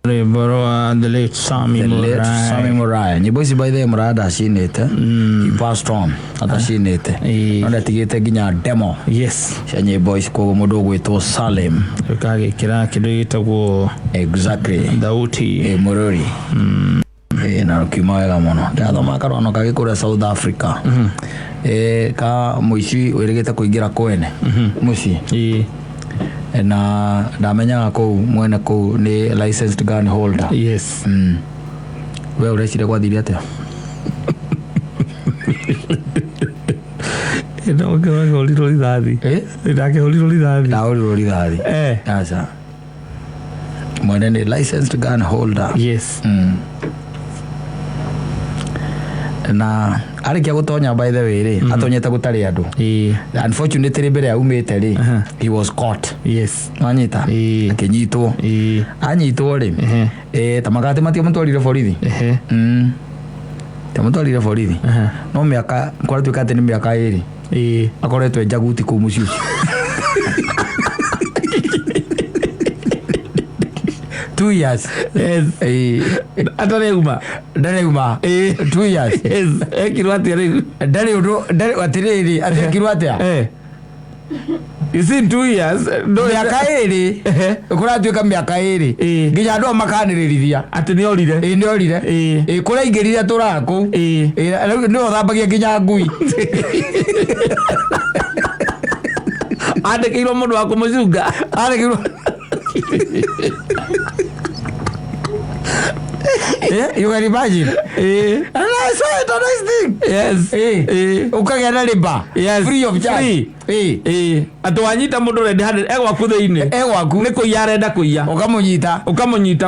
Rwĩmbo rwa the late Sammy The late Murray. Sammy Murray. Nyĩmbo ici by the way Murray ndacinĩte. He passed on atacinĩte. Ĩĩ. No ndatigĩte nginya demo Yes. cia nyĩmbo ici koguo mũndũ ũgwĩtwo Salim. Tũkagĩkĩra kĩndũ gĩtagwo Exactly. thauti. Ĩ mũrũri. Ĩ na rũkiuma wega mũno. Ndĩrathoma karũgano kangĩ kũrĩa South Africa. Ĩ ka mũici wĩrĩgĩte kũingĩra kwene mũciĩ. Ĩĩ. Na ndamenyaga kũu mwene kũu nĩ licensed gun holder. Yes. We ũreciria gwathire atĩa? Ndakĩhũrirwo rithathi. Ĩ? Ndakĩhũrirwo rithathi. Ndahũrirwo rithathi. Eh. Aca. Mwene nĩ licensed gun holder. Yes. Na arĩkia gũtonya by the way rĩ, atonyete gũtarĩ andũ. Ĩĩ. Unfortunately mbere aumĩte rĩ, Aha. he was caught. Yes. Wanyita? Ĩĩ. Akĩnyitwo. Ĩĩ. Anyitwo rĩ, Ehe. ta makatĩ matiamũtwarire borithi. Ehe. Tiamũtwarire borithi. Aha. No mĩaka kwaratuĩka atĩ nĩ mĩaka ĩrĩ Ĩĩ. akoretwo e njaguti kũu mũciĩ ũcio. 2 years. Yes. Ĩĩ. Atareuma. Ndarĩ Ĩĩ. 2 years. Yes. Ekirwo atĩa rĩu? Ndarĩ ũndũ ndarĩ atĩrĩrĩ atĩkirwo atĩa Eh. You see, 2 years. No, mĩaka ĩrĩ Ehe. kũratuĩka mĩaka ĩrĩ Ĩĩ. nginya andũ ao makanĩrĩrithia Atĩ nĩ orire. ĩĩ nĩ orire Ĩĩ. ĩĩ kũrĩa aingĩrire atũraga kũu Ĩĩ. Ĩĩ, rĩu nĩwe ũthambagia nginya ngui. Andĩkĩirwo mũndũ wa kũmũcunga. Andĩkĩirwo. Eh, you can imagine. Ĩĩ. And I saw it, a nice thing. Yes. Ĩĩ. Ĩĩ. Ũkagĩa na rĩmba. Yes. Free of charge. Free. Ĩĩ. Ĩĩ. Atĩ wanyita mũndũ red handed e gwaku thĩinĩ. E gwaku. Nĩ kũiya arenda kũiya. Ũkamũnyita. Ũkamũnyita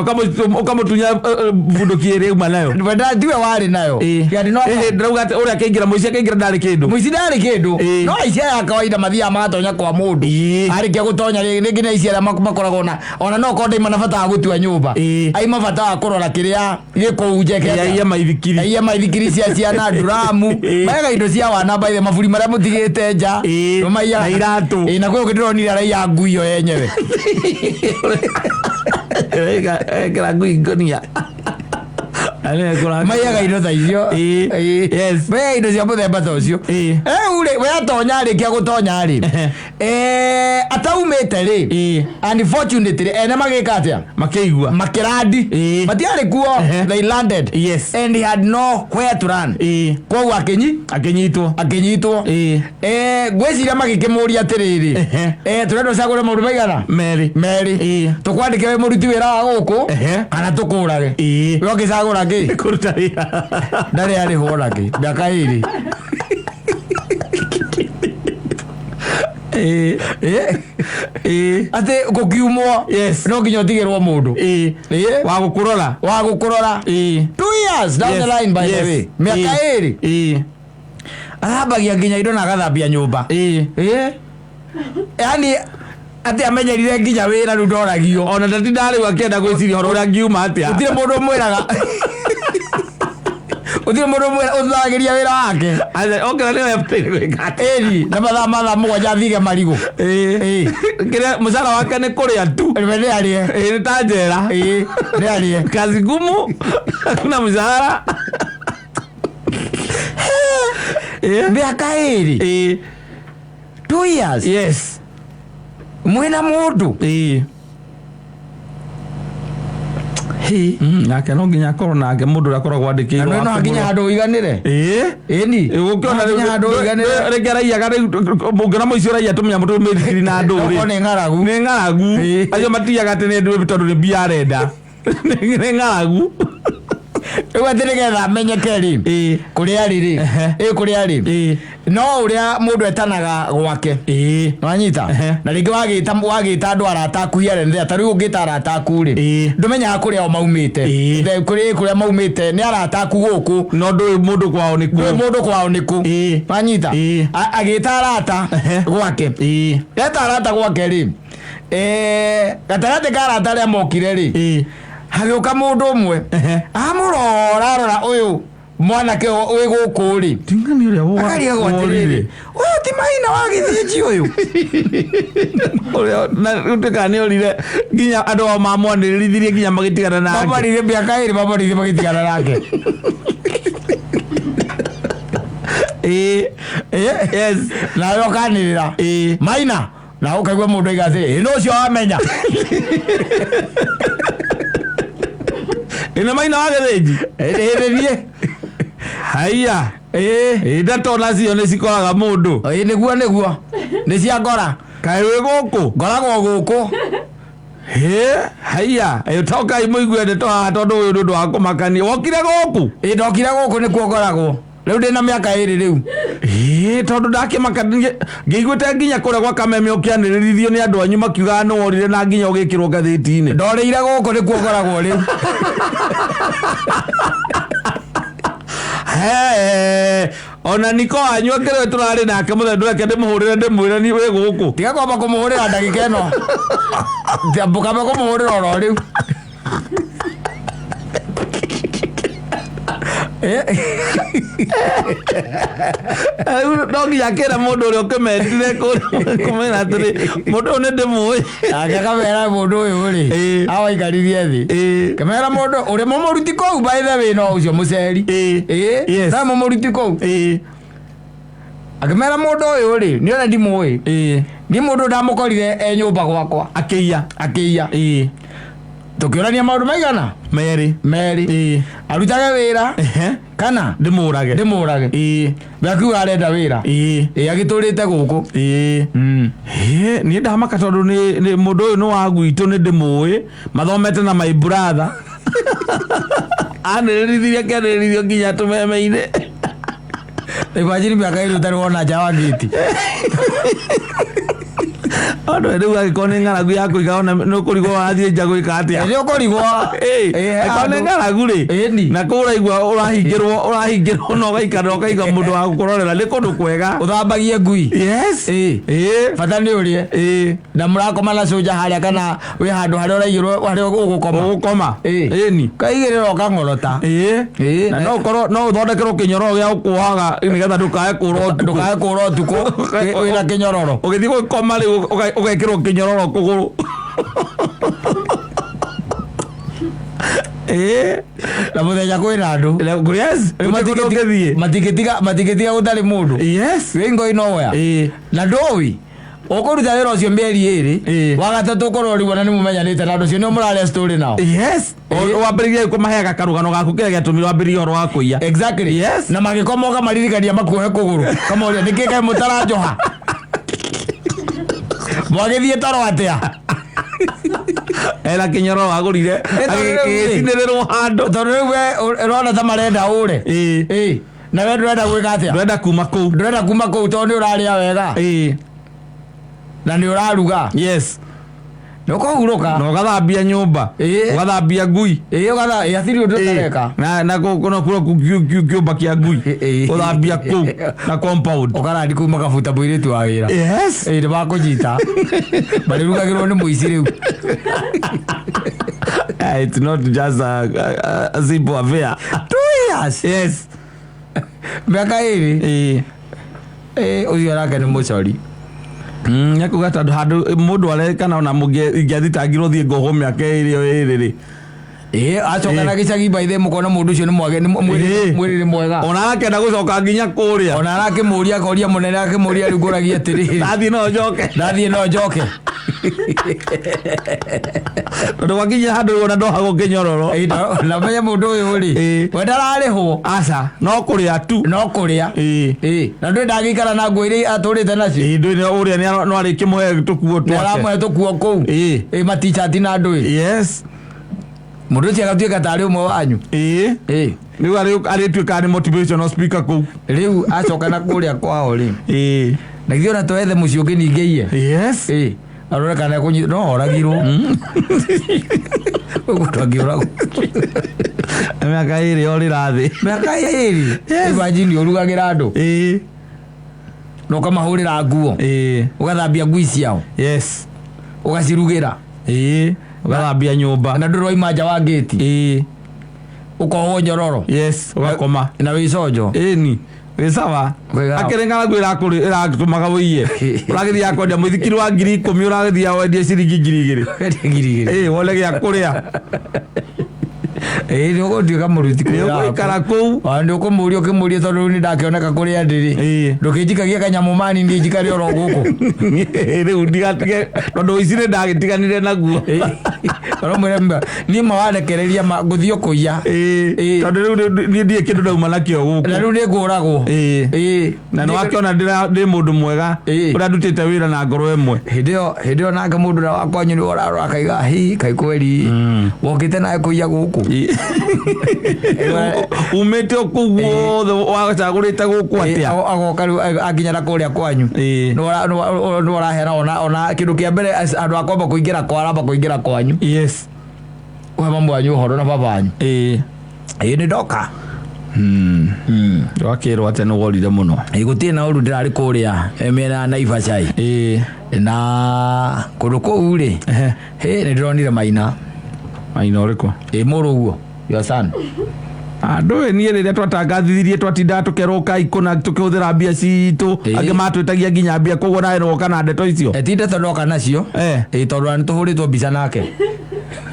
ũkamũtunya bunduki ĩrĩa uma nayo. Wenda tiwe warĩ nayo. Ĩĩ. He no Ĩĩ, ndĩrauga atĩ ũrĩa akĩingĩra mũici akĩingĩra ndarĩ kĩndũ. Mũici ndarĩ kĩndũ. Ĩĩ. No aici aya a kawaida mathiaga magatonya kwa mũndũ. Ĩĩ. Arĩkia gũtonya rĩ- rĩngĩ nĩ aici arĩa makoragwo na ona no korwo ndaima na bata wa gũtua nyũmba. Ĩĩ. Aima bata wa kũrora kĩrĩa gĩkũu njeke. Aiye maithikiri. Aiye maithikiri cia ciana nduramu. Ĩĩ. Mayaga indo cia wana baithe maburi marĩa mũtigĩte nja. Ĩĩ. Nĩmaiyaga. Na iratũ. Ĩĩ, na kwĩ ũngĩ ndĩronire araiya ngui yo yenyewe. Ekĩra ngui ngũnia. Maiyaga indo ta icio. Ĩĩ. Ĩĩ. Yes. Maiyaga indo cia mũthemba ta ũcio. Ĩĩ. Rĩu rĩ, we atonya arĩkia gũtonya rĩ, ataumĩte rĩ, Ĩĩ. unfortunately ene magĩka atĩa? Makĩigua. Makĩrandi. Ĩĩ. Matiarĩ kuo. Ehe. They landed. Yes. And he had no where to run. Ĩĩ. Koguo akĩnyi Akĩnyitwo. akĩnyitwo. Ĩĩ. Ngwĩciria magĩkĩmũria atĩrĩrĩ, Ehe. tũrenda ũcagũre maũndũ maigana? Merĩ. Merĩ. Ĩĩ. Tũkwandĩke wĩ mũruti wĩra wa gũkũ Ehe. kana tũkũrage. Ĩĩ. We ũngĩcagũra kĩ? Kũruta wĩra. Ndarĩ arĩhwo ona kĩ mĩaka ĩrĩ. Ĩĩ. Ĩĩ. Ĩĩ. Atĩ gũkiumwo Yes. no nginya ũtigĩrwo mũndũ. Ĩĩ. Ĩĩ. Wa gũkũrora. Wa gũkũrora. Ĩĩ. 2 years down the line by the way. Mĩaka ĩrĩ. Ĩĩ. Athambagia nginya indo na agathambia nyũmba. Ĩĩ. Ĩĩ. Yaani atĩ amenyerire nginya wĩra rĩu ndoragio. Ona ndatinda rĩu akĩenda gwĩciria ũhoro ũrĩa angiuma atĩa. Gũtirĩ mũndũ ũmwĩraga. Gũtirĩ mũndũ ũmwĩra ũthuthagia wĩra wake. Aca, okĩra nĩwe abataire gwĩka atĩa. Ĩni na mathaa 7 athige marigũ. Ĩĩ. Ĩĩ. Kĩrĩa mũcara wake nĩ kũrĩa tu. We nĩ arĩe. Ĩĩ, nĩ ta njera. Ĩĩ, nĩ arĩe. Kazi ngumu, hakuna mshahara. Ĩĩ. Mĩaka ĩrĩ. Ĩĩ. 2 years. Yes. Mwĩna mũndũ. Ĩĩ. Hĩ. Nake no nginya akorwo nake mũndũ ũrĩa akoragwo andĩkĩirwo Na no wa nginya kũmũrora. handũ ũiganĩre. Ĩĩ. Ĩni. Ũngĩona No nginya handũ ũiganĩre. rĩngĩ araiyaga rĩu ũngĩona mũici ũraiya tũmĩnyamũ tũu mĩthikiri na andũ rĩ. Okorwo nĩ ng'aragu. Nĩ ng'aragu. Ĩĩ. Acio matiyaga atĩ nĩ ndũ tondũ nĩ mbia arenda. Nĩ ng'aragu. Rĩu atĩ nĩgetha amenyeke rĩ. Ĩĩ. Kũrĩa arĩ rĩ. Ehe. Ĩĩ kũrĩa arĩ. Ĩĩ. No ũrĩa mũndũ etanaga gwake. Ĩĩ. Nĩwanyita? Ehe. Na rĩngĩ wagĩta andũ arata aku here and there, ta rĩu ũngĩta arata aku rĩ, Ĩĩ. ndũmenyaga kũrĩa o maumĩte. Ĩĩ. Kũrĩa maumĩte nĩ arata aku gũkũ. No ndũĩ mũndũ kwao nĩ Ndũĩ kũ. mũndũ kwao nĩ kũ. Ĩĩ. Wanyita? Ĩĩ. Agĩta arata Ehe. gwake. Ĩĩ. Eta arata gwake rĩ, gatagatĩ ka arata arĩa mokire rĩ, Ĩĩ. hagĩũka mũndũ ũmwe. Ehe. Amũrora arora ũyũ. Mwanake wĩ gũkũ rĩ, Tingani ũrĩa akarigagwo atĩrĩrĩ, ũyũ ti Maina wa Gĩthĩnji ũyũ? Ũrĩa na ũtuĩkaga nĩ orire nginya andũ ao mamwanĩrĩrithirie nginya magĩtigana nake. Mamarire mĩaka 2, mamarire magĩtigana nake. Ĩĩ. Yes. Nawe ũkanĩrĩra, "Maina," na ũkaigua mũndũ aiga atĩrĩ, "Ĩ, nũ ũcio wamenya?" Ĩno Maina wa Gĩthĩnji. Ĩrĩrie. Haiya. Ĩĩ, ndeto nacio nĩ cikoraga mũndũ. Ĩ, nĩguo nĩ cia ngora. Kaĩ wĩ gũkũ? Ngoragwo gũkũ. Hĩ, haiya, ĩ tokai mũigue ndeto haha tondũ ũyũ nĩ ũndũ wa kũmakania. Wokire gũkũ? Ĩ, ndokire gũkũ, nĩkuo ngoragwo rĩu, ndĩna mĩaka 2 rĩu. Ĩ, tondũ ndakĩmaka ngĩiguĩte nginya kũrĩa gwa Kameme ũkĩanĩrĩrithio nĩ andũ anyu makiugaga nĩ worire na nginya ũgĩkĩrwo ngathĩti-inĩ. Ndorĩire gũkũ, nĩkuo ngoragwo rĩu. He, ona niko wanyu akĩrĩ tũrarĩ nake mũthenya, ndũreke ndĩmũhũrĩre ndĩmwĩre ni wĩ gũkũ. Tiga kwamba kũmũhũrĩra ndagĩka ĩno, ndũkambe kũmũhũrĩra oro rĩu. Rĩu no nginya kĩra mũndũ ũrĩa ũkĩmetire kũmwĩra atĩrĩ, mũndũ ũyũ nĩ ndĩmũĩ. Nake akamera mũndũ ũyũ rĩ, awaikaririe thĩ, kĩmera mũndũ ũrĩa mũmũruti kũu, by the way, no ũcio mũceri. Ĩĩ. Yes. No mũmũruti kũu. Akĩmera mũndũ ũyũ rĩ, nĩ ona ndimũĩ. Niĩ mũndũ ndamũkorire e nyũmba gwakwa. Akĩiya. Akĩiya. Tũkĩũrania maũndũ maigana? Merĩ. Merĩ. Arutage wĩra kana ndĩmũrage. Ndĩmũrage. We akiuga arenda wĩra. Ĩ, agĩtũrĩte gũkũ. Ĩ, niĩ ndamaka tondũ nĩ mũndũ ũyũ nĩ wa gwitũ, nĩ ndĩmũĩ, mathomete na my brother, anĩrĩrithirie akĩanĩrĩrithio nginya tũmeme-inĩ. Imagine mĩaka 2 ũtarĩ wona nja wa gĩti. Andũ rĩu angĩkorwo nĩ ng'aragu ya kũiga, ona nĩ ũkũrigwo wathiĩ nja gwĩka atĩa. Nĩ ũkũrigwo. Angĩkorwo nĩ ng'aragu rĩ, Ĩni. na kũu ũraigua ũrahingĩrwo na ũgaikara ũkaiga mũndũ wa gũkũrorera nĩ kũndũ kwega. Ũthambagie ngui. Yes. Bata nĩ ũrĩe. Na mũrakoma na cũnja harĩa kana wĩ handũ harĩa ũraigĩrwo harĩa ũgũkoma. Ũgũkoma. Ĩni. Kaigĩrĩra ũkang'orota. Na no ũkorwo no ũthondekerwo kĩnyororo gĩa gũkuohaga nĩgetha ndũkae kũra ũtukũ. Ndũkae kũra ũtukũ wĩna kĩnyororo. Ũgĩthiĩ gũkoma rĩu ũgekĩrwo kĩnyororo kũgũrũ. Na mũthenya kwĩna andũ. Yes. Gũtirĩ kũndũ ũngĩthiĩ. Matingĩtiga gũtarĩ mũndũ. Wĩ ngoi nowhere. Na ndũĩ ũkũruta wĩra ũcio mĩeri 2, wa gatatũ ũkorwo rĩu ona nĩ mũmenyanĩte na andũ acio, nĩo mũraria story nao. Yes. Wambĩrĩrie kũmaheaga karũgano gaku kĩrĩa gĩatũmire wambĩrĩrie ũhoro wa kũiya. Exactly. Na magĩkoma ũkamaririkania makuohe kũgũrũ, kamoria nĩkĩ kaĩ mũtaranjoha, mwagĩthiĩ toro atĩa? Ena kĩnyororo wagũrire Tondũ rĩu rĩ- gĩcinĩrĩrwo handũ. Tondũ rĩu we ũrona ta marenda ũre. Na we ndũrenda gwĩka atĩa? Ndũrenda kuma kũu. Ndũrenda kuma kũu tondũ nĩ ũrarĩa wega na nĩ ũraruga. Nĩ ũkũhurũka. Na ũgathambia nyũmba. Ũgathambia ngui. Ĩĩ, ũgatha ĩĩ, hatirĩ ũndũ ũtareka. Na kũu kĩũmba kĩa ngui. Ũthambia kũu na compound. Ũkarandi kũu makabuta mũirĩtu wa wĩra. Ĩĩ, nĩ makũnyita marĩrugagĩrwo nĩ mũici rĩu. Ah, it's not just a simple affair. 2 years. Mĩaka 2. Ĩĩ, ũcio nake nĩ mũcori. Nĩkuga tondũ handũ mũndũ arekana ona ingĩathitangirwo thiĩ ngohwo mĩaka 2 o 2 rĩ. Ĩĩ, acoka na gĩcagi baithe mũkona mũndũ ũcio nĩ mwage nĩ mwĩrĩ nĩ mwega. Ona arakenda gũcoka nginya kũrĩa. Ona arakĩmũria, akoria mũnene, akĩmũria rĩu ngũragia atĩrĩrĩ, ndathiĩ no njoke? Ndathiĩ no njoke? Tondũ gwakinya handũ ona ndohagwo kĩnyororo. Ĩĩ, na menye mũndũ ũyũ rĩ, we ndararĩhwo. Aca, no kũrĩa tu. No kũrĩa. Ĩĩ, na ndũĩ ndangĩikara na nguo iria atũrĩte nacio. Ĩĩ, ndũĩ ũrĩa no arĩkĩmũhe tũkuo nĩ twake. Aramũhe tũkuo kũu. Ĩĩ, matichati na ndũĩ mũndũ ũcio agatuĩka tarĩ ũmwe wanyu. Ĩĩ, rĩu arĩtuĩkaga nĩ motivational speaker kũu. Rĩu acoka na kũrĩa kwao rĩ, na githĩ ona twethe mũciĩ ũngĩ ningĩ iye. Ĩĩ, arore kana ekũnyita no oragirwo ũguo twangĩũragwo. Mĩaka 2 orĩra thĩ. Mĩaka 2. Imagine ũrugagĩra andũ na ũkamahũrĩra nguo, ũgathambia ngui ciao, ũgacirugĩra. Ĩĩ, ũgathambia nyũmba. Na ndũrĩ waima nja wa ngĩti. Ũkohwo nyororo. Yes, ũgakoma. Na wĩ conjo. Ĩni wĩ sawa. Wega. Akĩrĩ ng'aragu ĩratũmaga wũiye, ũragĩthiaga kwendia mũithikiri wa 10,000, ũragĩthiaga wendie ciringi 2,000. 2,000. Ĩ, wone gĩa kũrĩa. Ĩĩ, nĩ ũgũtuĩka mũruti. Nĩ ũgũikara kũu. Ona nĩ ũkũmũria, ũkĩmũria, tondũ rĩu nĩ ndakĩoneka kũrĩa ndĩrĩ. Ndũkĩnjikagia kanyamũ mani, niĩ njikare oro gũkũ. Rĩu ndigatige, tondũ ũici nĩ ndagĩtiganire naguo. Ũramwĩra niĩ mawandekereria ngũthiĩ kũiya. Tondũ rĩu niĩ ndirĩ kĩndũ ndauma nakĩo gũkũ. Na rĩu nĩ ngũragwo. Na nĩ wakĩona ndĩ mũndũ mwega ũrĩa ndutĩte wĩra na ngoro ĩmwe. Hĩndĩ ĩyo nake mũndũ ũrĩa wakwanyu nĩ ũrarora akaiga, hi kai kweri wokĩte nawe kũiya gũkũ. Umĩte o kũu guothe wacagũrĩte gũkũ atĩa? Agoka rĩu akinya na kũrĩa kwanyu. Nĩ ũraheana ona kĩndũ kĩa mbere, andũ a kwamba kũingĩra kwa aramba kũingĩra kwanyu. Kũhe mamu wanyu ũhoro na baba wanyu. Ĩĩ, nĩ ndoka. Wakĩrwo atĩa? Nĩ worire mũno. Ĩ, gũtirĩ na ũru, ndĩrarĩ kũrĩa mĩena ya Naivasha ĩ. Na kũndũ kũu rĩ, hĩ, nĩ ndĩronire Maina. Maina ũrĩkũ? Ĩ, mũrũguo, your son. Andũ ĩ, niĩ rĩrĩa twatangathithirie twatindaga tũkerwo kai kũna tũkĩhũthĩra mbia citũ. Angĩ matwĩtagia nginya mbia, koguo nawe nĩwoka na ndeto icio. Ti ndeto ndoka nacio. Ĩ, tondũ ona nĩ tũhũrĩtwo mbica nake.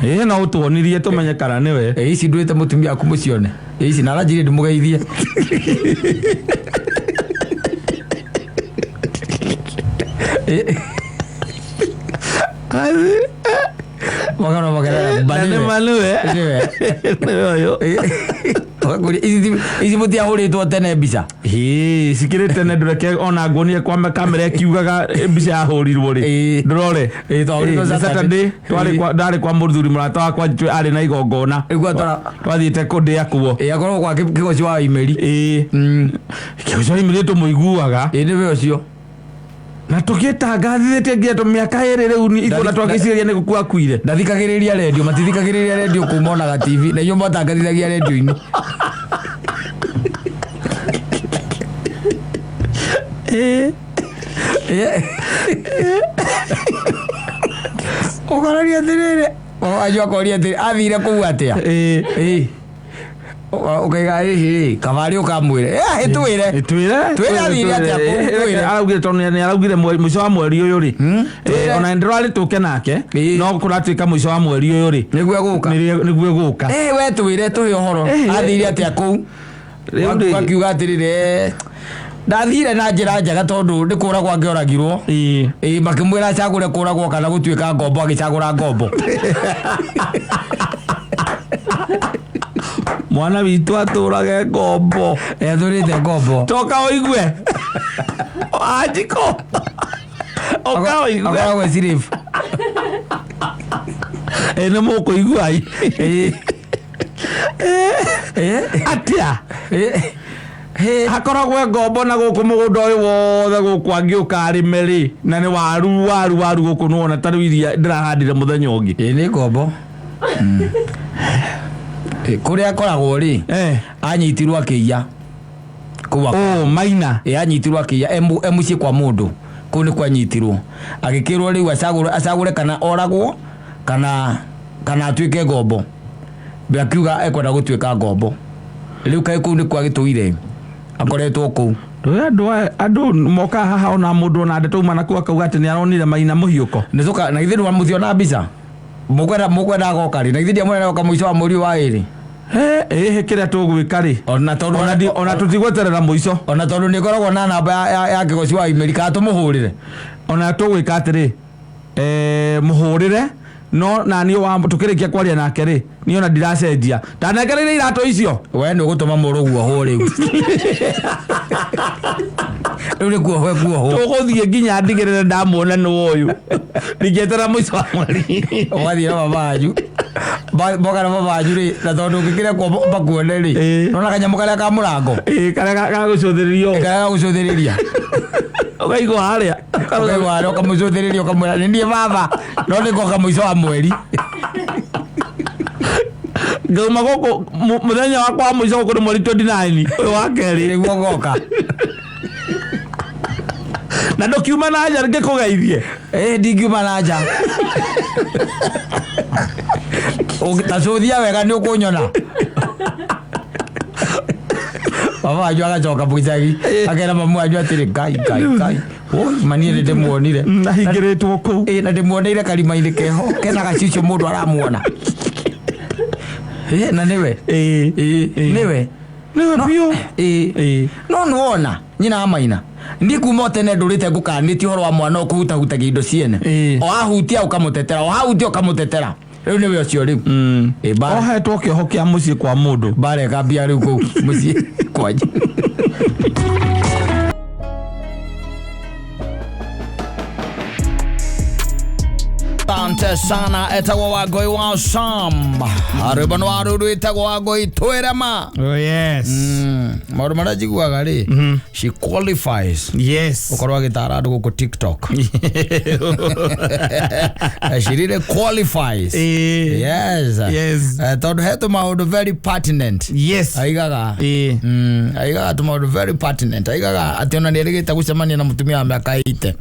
Ĩ, no ũtuonirie tũmenye kana nĩwe. Ĩ, ici nduĩte mũtumia waku mũcione. Ĩ, ici na aranjĩrire ndĩmũgeithie. Ĩ. Magana magana. Na nĩ ma nĩwe. Nĩwe. Nĩwe ũyũ. Ũgakũria, ici mũtiahũrĩtwo tene mbica? Hĩ, cikĩrĩ tene, ndũreke ona nguonie kwa kamera ĩkiugaga mbica yahũrirwo rĩ. Ndũrore. Ĩ, twahũrirwo Ĩ, nĩ Saturday. Saturday, ndarĩ kwa mũthuri mũrata wakwa arĩ na igongona. Nĩguo atwara. Twathiĩte kũndĩa kuo. Ĩ, akorwo kwa kĩgoci wa Imeri. Ĩ, kĩgoci wa Imeri tũmũiguaga. Ĩ, nĩwe ũcio. Na tũgĩtangathithĩtie nginya mĩaka 2 rĩu ithuona twagĩciragia nĩ gũkua akuire. Ndathikagĩrĩria rendio, matithikagĩrĩria rendio kũu, monaga TV na inyuĩ mwatangathithagia rendio-inĩ. Ũkoraria atĩrĩrĩ, wanyu akoria atĩrĩ, athire kũu atĩa? Ĩ. Ũkaiga ĩhĩ kabarĩ ũkamwĩre, ĩtwĩre. Twĩre. Twĩre athire atĩa kũu, twĩre. Araugire, tondũ nĩ araugire mũico wa mweri ũyũ rĩ. Ona ndĩrarĩ tũke nake, no kũratuĩka mũico wa mweri ũyũ rĩ nĩguo egũka. Nĩguo egũka. Ĩ, we twĩre, tũhe ũhoro, athire atĩa kũu? Rĩu rĩ- Akiuga atĩrĩrĩ, ndathire na njĩra njega tondũ nĩ kũragwo angĩoragirwo. Ĩ, makĩmwĩra acagũre kũragwo kana gũtuĩka ngombo, agĩcagũra ngombo. Mwana witũ atũrage ngombo. Ethurĩte ngombo. Toka ũigue anjiko, ũka ũigue. Akoragwo e slave. Ĩ, nĩ mũkũigua i. Atĩa? Hakoragwo ngombo na gũkũ mũgũnda ũyũ wothe gũkũ angĩũka arĩme rĩ, na nĩ waru waru waru gũkũ, nĩwona ta rĩu iria ndĩrahandire mũthenya ũngĩ. Ĩ, nĩ ngombo. Ĩ, kũrĩa akoragwo rĩ, anyitirwo akĩiya kũu. Oh, Maina. Ĩ, anyitirwo akĩiya e mũciĩ kwa mũndũ, kũu nĩ kwanyitirwo, agĩkĩrwo rĩu acagũre kana oragwo kana atuĩke ngombo. Be akiuga ekwenda gũtuĩka ngombo. Rĩu kaĩ kũu nĩkuo agĩtũire, akoretwo kũu. Ndũĩ andũ mokaga haha, ona mũndũ ona ndeto uma nakuo akauga atĩ nĩ aronire Maina mũhiũko. Nĩtũka na githĩ ndwamũthiona mbica, mũkwenda agoka rĩ? Na githĩ ndiamwĩra oka mũico wa mweri ũyũ wa ĩrĩ? Ĩhĩ, kĩrĩa tũgwĩka rĩ, ona tondũ ona tũtigweterera mũico. Ona tondũ nĩ ĩkoragwo na namba ya kĩgoci wa Imeri, kana tũmũhũrĩre? Ona tũgwĩka atĩrĩ, mũhũrĩre, no naniĩ wa tũkĩrĩkia kwaria nake rĩ, niĩ ona ndiracenjia, ndanengereire iratũ icio. We nĩ ũgũtũma mũrũguo hũ rĩu, rĩu nĩ kuohwo kuohwo. Tũgũthiĩ nginya ndigĩrĩre ndamuona nĩ ũyũ, ndingĩeterera mũico wa mweri. Ũgathiĩ na baba wanyu, moka na baba wanyu rĩ, na tondũ ũngĩkĩrekwo makuone rĩ, nona kanyamũ karĩa ka mũrango. Ĩĩ, karĩa gagũcũthĩrĩrio. Karĩa gagũcũthĩrĩria. Ũkaigwo harĩa. Ũkaigua harĩa ũkamũcũthĩrĩria, ũkamwĩra, nĩ niĩ baba, no nĩ ngoka mũico wa mweri. Ngauma gũkũ mũthenya wakwa wa mũico gũkũ nĩ mweri 29 ũyũ wa kerĩ. Nĩguo ngoka. Na ndũkiuma na nja ngĩkũgeithie? Ĩ, ndingiuma na nja. Ta cũthia wega nĩ ũkũnyona. Baba wanyu agacoka mũicagi akera mamu wanyu atĩrĩ, "Ngai, Ngai, Ngai, oi manie nĩ ndĩmuonire." Ahingĩrĩtwo kũu. Ĩ, na ndĩmuoneire karima-inĩ keho kena gacicio mũndũ aramuona. Ĩ, na nĩwe. Ĩĩ. Ĩ, nĩwe. Nĩwe biũ. Ĩ. Ĩĩ. No nĩwona nyina wa maina, niĩ kuma o tene ndũrĩte ngũkanĩtie ũhoro wa mwana ũkũhutahutagia indo ciene. Ĩĩ. O ahutia ũkamũtetera, o ahutia ũkamũtetera, rĩu nĩwe ũcio rĩu. Ĩ, mbara. Ohetwo kĩoho kĩa mũciĩ kwa mũndũ. Mbara ĩkambia rĩu kũu mũciĩ kwanyu. Asante sana, etagwo Wangũi wa Sam, rwĩmbo nĩ wa rũrũ ĩtagwo Wangũi twĩrema. Oh, yes. Maũndũ marĩa njiguaga rĩ, she qualifies Yes. gũkorwo agĩtara andũ gũkũ TikTok. She really qualifies. Ĩĩ. Yes. Yes. Tondũ he tũmaũndũ very pertinent Yes. aigaga. Ĩĩ. Aigaga tũmaũndũ very pertinent, aigaga atĩ ona nĩ erĩgĩte gũcemania na mũtumia wa mĩaka 80,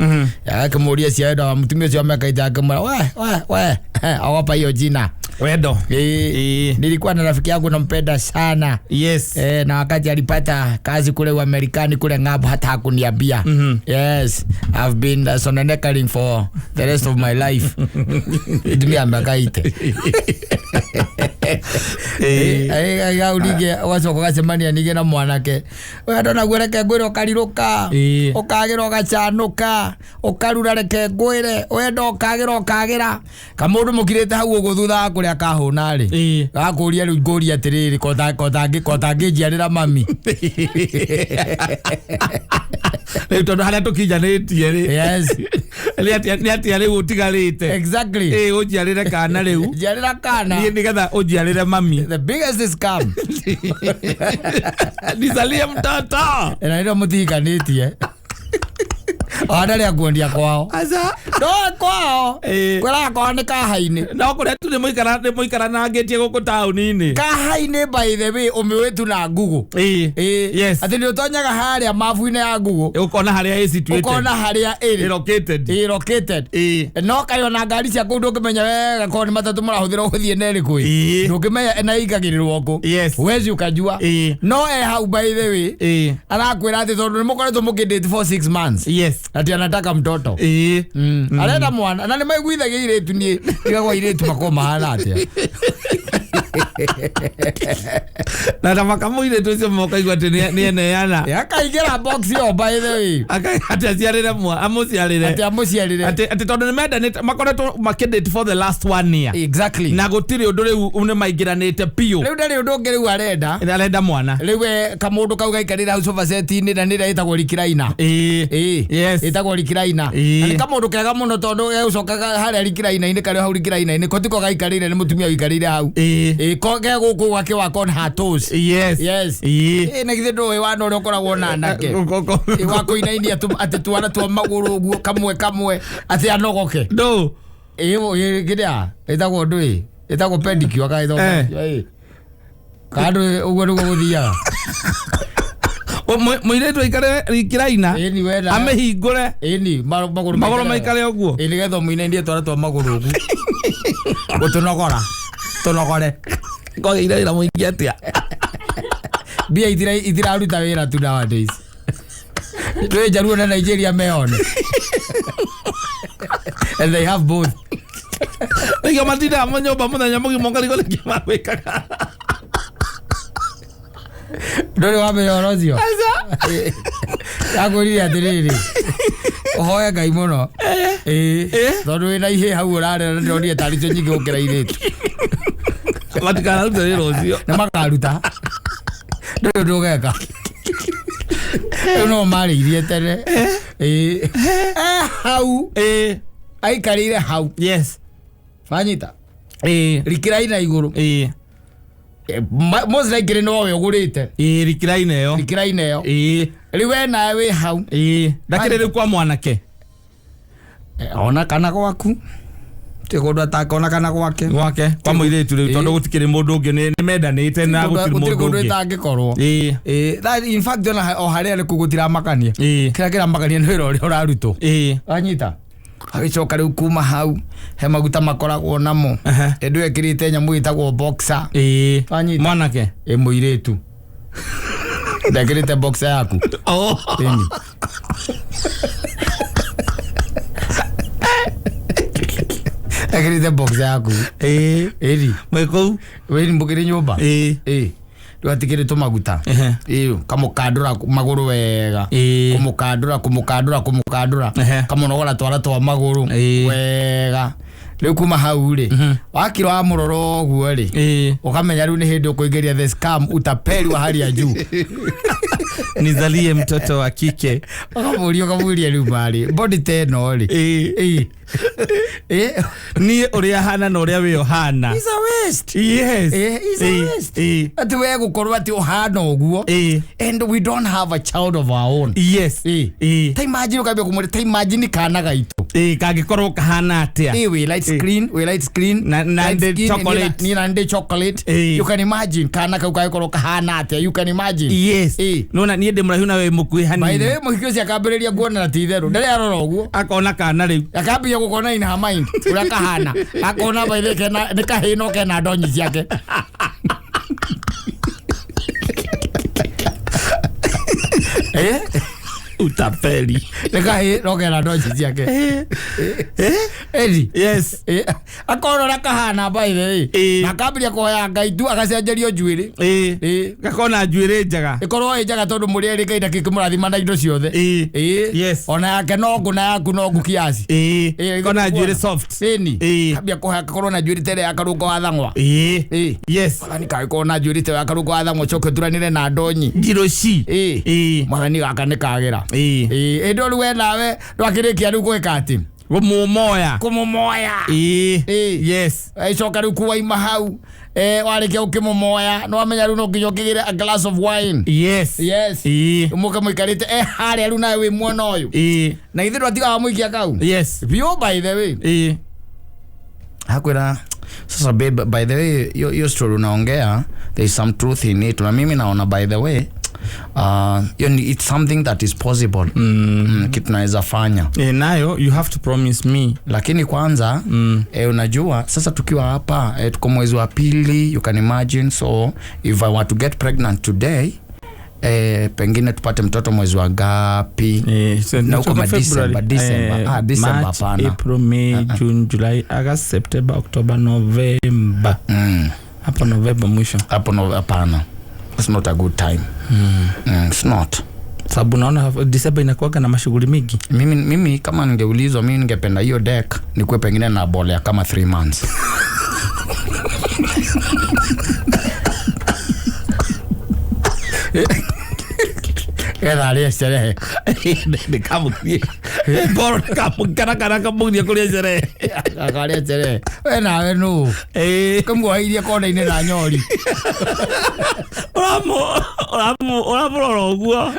agakĩmũria cia wendo wa mũtumia ũcio wa mĩaka 80, akĩmwĩra, "We, we, we, ogopa hiyo jina." Wendo. Ĩĩ. Ĩĩ. "Nilikuwa na rafiki yangu nampenda sana." Yes. Na wakati alipata kazi kule Uamerikani kule ng'ambo hata hakuniambia. Yes, I've been sononekaring for the rest of my life." Tumia miaka 80. Hau ningĩ ũgacoka ũgacemania ningĩ na mwanake we ndonaguo, "Reke ngwĩre, ũkarirũka, Ĩĩ. ũkagĩra, ũgacanũka, ũkarura, reke ngwĩre wendo ũkagĩra, ũkagĩra kamũndũ mũkirĩte hau ũguo thutha wa kũrĩa kahũna rĩ." Ĩĩ. Gakũria rĩu ngũria atĩrĩrĩ, kotangĩnjiarĩra mami? Rĩu tondũ harĩa tũkinyanĩtie rĩ, Yes. nĩ atĩa rĩu ũtigarĩte? Exactly. Ĩĩ, ũnjiarĩre kana rĩu. Njiarĩra kana. Niĩ nĩgetha ũnjiarĩre mami. The biggest scam. Nizalie mtoto. Na rĩrĩa mũtihikanĩtie ona rĩa kuondia kwao. Aca. No kwao. Ĩĩ. Kwĩraga kwao nĩ kahainĩ. No kũrĩa tu nĩ mũikaranangĩtie gũkũ taũni-inĩ. Kahainĩ, by the way, ũmĩũĩ tu na Google. Ĩĩ. Ĩĩ. Yes. Atĩ nĩ ũtonyaga harĩa mabu-inĩ ya Google, ũkona harĩa ĩ situated. Ũkona harĩa ĩrĩ. Located. Ĩ, located. Ĩĩ. No kaĩ ona ngari cia kũu ndũngĩmenya wega korwo nĩ matatũ mũrahũthĩra gũthiĩ na ĩrĩkũ ĩ. Ĩĩ. Ndũngĩmenya na ĩingagĩrĩrwo kũ. Yes. Huwezi ukajua. Ĩĩ. No e hau, by the way, Ĩĩ. arakwĩra atĩ tondũ nĩ mũkoretwo mũkĩdate for 6 months, Yes. ati anataka mtoto. Ĩĩ. Arenda mwana na nĩ maiguithagia irĩtu, niĩ ndigagwo irĩtu makorwo mahana atĩa. Na ta makamũirĩtu ũcio mokaigua atĩ nĩ eneana. Akaingĩra box ĩyo, by the way. Atĩ aciarĩre amũciarĩre. Atĩ amũciarĩre. Atĩ tondũ nĩ mendanĩte, makoretwo makĩdate for the last one year, Exactly. na gũtirĩ ũndũ, rĩu nĩ maingĩranĩte biũ. Rĩu ndarĩ ũndũ ũngĩ rĩu arenda. Arenda mwana. Rĩu we kamũndũ kau gaikarĩra hau sofa set-inĩ na nĩrĩa ĩtagwo recliner. Ĩĩ. Ĩĩ. Yes. Ĩtagwo recliner. Ĩĩ. Na nĩ kamũndũ kega mũno tondũ gegũcoka harĩa recliner-inĩ karĩa hau recliner-inĩ ko tiko gaikarĩire, nĩ mũtumia ũikarĩire hau. Ĩĩ. Ĩĩ, ko ge gũkũ gwake wako on her toes. Yes. Yes. Ĩĩ. Ĩĩ, na githĩ ndũĩ wana ũrĩa ũkoragwo na anake? Ĩĩ, wa kũinainia atĩ twana twa magũrũ ũguo kamwe kamwe atĩ anogoke. Ndũ. Ĩĩ, kĩrĩa ĩtagwo ndũĩ ĩtagwo pedicure kana ĩtagwo Eh. manicure, ĩĩ. Kana ndũĩ ũguo nĩguo gũthiaga. Mũirĩtu aikare recliner. Ĩni wenda. Amĩhingũre. Ĩni magũrũ. Magũrũ maikare ũguo. Ĩĩ, nĩgetha ũmũinainie twana twa magũrũ ũguo gũtũnogora tũnogore. Kwagĩire wĩra mũingĩ atĩa? Mbia itiraruta wĩra tu nowadays, twĩ Njaruo na Nigeria meone and they have both. Nĩkĩo matindaga nyũmba mũthenya mũgima ũkarigwo nĩkĩ magwĩkaga. Ndũrĩ wamenya ũhoro ũcio? Akwĩrire atĩrĩrĩ, ũhoe Ngai mũno. Ĩĩ, tondũ wĩna ihĩ hau ũrarera na ndĩronire tarĩ cio nyingĩ gũkĩra irĩtu. Matikanarute wĩra ũcio. Nĩ makaruta, ndũrĩ ũndũ ũgeka rĩu, no marĩirie tene. Ĩĩ. Hau Ĩĩ. aikarĩire hau. Yes. Wanyita? Ĩĩ. Recliner igũrũ. Ĩĩ. Most likely nowe ũgũrĩte. Ĩĩ, recliner ĩyo. Recliner ĩyo. Ĩĩ. Rĩu we nawe wĩ hau. Ĩĩ, ndakĩrĩ rĩu kwa mwanake. Ona kana gwaku ti kũndũ atakona kana gwake. Gwake kwa mũirĩtu rĩu, tondũ gũtikĩrĩ mũndũ ũngĩ, nĩ mendanĩte na gũtirĩ gũtirĩ mũndũ kũndũ ũngĩ. ĩtangĩkorwo. Ĩĩ. Ĩĩ, in fact ona o harĩa arĩ kũu gũtiramakania. Ĩĩ. Kĩrĩa kĩramakania nĩ wĩra ũrĩa ũrarutwo. Ĩĩ. Wanyita? Agĩcoka rĩu kuma hau he maguta makoragwo namo. Ĩndũ ĩkĩrĩte nyamũ ĩtagwo boxer. Ĩĩ. Wanyita? Mwanake. Ĩ, mũirĩtu. Ndekĩrĩte boxer yaku. Oh. Ĩni. Ekĩrĩte boxer yaku. Ĩĩ. Ĩni. Mwĩ kũu. Wĩni mũkĩrĩ nyũmba. Ĩĩ. Ĩĩ. Rĩu atikĩrĩ tũmaguta. Ehe. Ĩĩ, kamũkandũra magũrũ wega. Ĩĩ. Kũmũkandũra, kũmũkandũra, kũmũkandũra. Ehe. Kamũnogora twara twa magũrũ. Ĩĩ. Wega. Rĩu kuma hau rĩ, wakira wamũrora ũguo rĩ, Ĩĩ. ukamenya rĩu nĩ hĩndĩ ũkũingĩria the scam utapeli wa hali ya juu. Nizalie mtoto wa kike. Ũkamũria ũkamũria rĩu marĩ body ta ĩno rĩ. Ĩĩ. Ĩĩ. Ĩĩ. Niĩ ũrĩa hana na ũrĩa wĩ ũhana. It's a waste. Yes. Ĩĩ, it's a Ĩĩ. waste. Ĩĩ. Atĩ we gũkorwo atĩ ũhana ũguo. Ĩĩ. And we don't have a child of our own. Yes. Ĩĩ. Ĩĩ. Ta imagine ũkambia kũmwĩra ta imagine kana gaitũ. Ĩĩ, kangĩkorwo kahana atĩa. Ĩĩ, wĩ light screen, wĩ light screen. Na light ndĩ skin, chocolate. Niĩ na ndĩ chocolate. Ĩĩ. You can imagine kana kau kangĩkorwo kahana atĩa. You can imagine. Yes. Ĩĩ. Nona niĩ ndĩ mũraihu na wĩ mũkuhĩ By the hanini. way, mũhiki ũcio akambĩrĩria kuona na ti itherũ. Ndarĩ arora ũguo. Akona kana rĩu. Akambia gũkona in her mind ũrĩa kahana. Akona by the way kena nĩ kahĩĩ no kena ndonyi ciake. Eh? Utapeli. Nĩ kahĩĩ no kena ndonyi ciake. Eri. Yes. Eh, akona ũrĩa kahana by the way. Ĩĩ. Na akambĩrĩria kũhoya Ngai tu agacenjerio njuĩrĩ. Ĩĩ. Ĩĩ. Gakona njuĩrĩ njega. Ĩkorwo ĩ njega tondũ mũrĩ erĩ Ngai ndakĩkĩmũrathima na indo ciothe. Ĩĩ. Ĩĩ. Yes. Ona yake no ngũ na yaku no ngũ kiasi. Ĩĩ. Ĩĩ, Gakona njuĩrĩ soft. Ĩni. Ĩĩ. Kambia kũhoya gakorwo na njuĩrĩ ta ĩrĩa ya karũngo wa thang'wa. Ĩĩ. Ĩĩ. Yes. Mwathani kagĩkorwo na njuĩrĩ ta ĩyo ya karũngo wa thang'wa ũcoke ũturanĩre na ndonyi. Njiroci. Ĩĩ. Ĩĩ. Mwathani gaka nĩ kagĩra. Ĩĩ. Ĩĩ. Ĩndĩ rĩu we nawe ndwakĩrĩkia rĩu gwĩka atĩ. Gũmũmoya. Kũmũmoya. Ĩĩ. Ĩĩ. Yes. Ĩcoka rĩu kuwaima hau. Warĩkia gũkĩmũmoya nĩ wamenya rĩu no nginya ũkĩgĩre a glass of wine. Yes. Yes. Ĩĩ. Mũke mũikarĩte harĩa rĩu nawe wĩ mwena ũyũ. Ĩĩ. Na ithuĩ ndwatigaga mũikia kau. Yes. Biũ by the way. Ĩĩ. Hakwira sasa babe, by the way hiyo story unaongea there is some truth in it na mimi naona by the way hiyo ni it's something that is possible. Kitu naweza fanya. Eh, nayo you have to promise me. Lakini kwanza unajua sasa tukiwa hapa tuko mwezi wa pili, you can imagine, so if I want to get pregnant today pengine tupate mtoto mwezi wa gapi? So Na huko tuko ma February. December, December. December March, hapana. April, May, June, July, August, September, October, November. Hapo November mwisho. Hapo no, hapana. It's not a good time. It's not. Sababu naona December inakuwaga na mashughuli mingi. Mimi kama ningeulizwa mimi ningependa hiyo deck nikuwe pengine na bolea kama 3 months. Getha arĩe sherehe. Nĩkamũkirie. Ngoro nĩkamũkana kana kamũgirie kũrĩa sherehe. Akarĩa sherehe. We nawe nũ? Ĩĩ. Kĩmuoheirie kona-inĩ na nyori. Ũramũrora ũguo.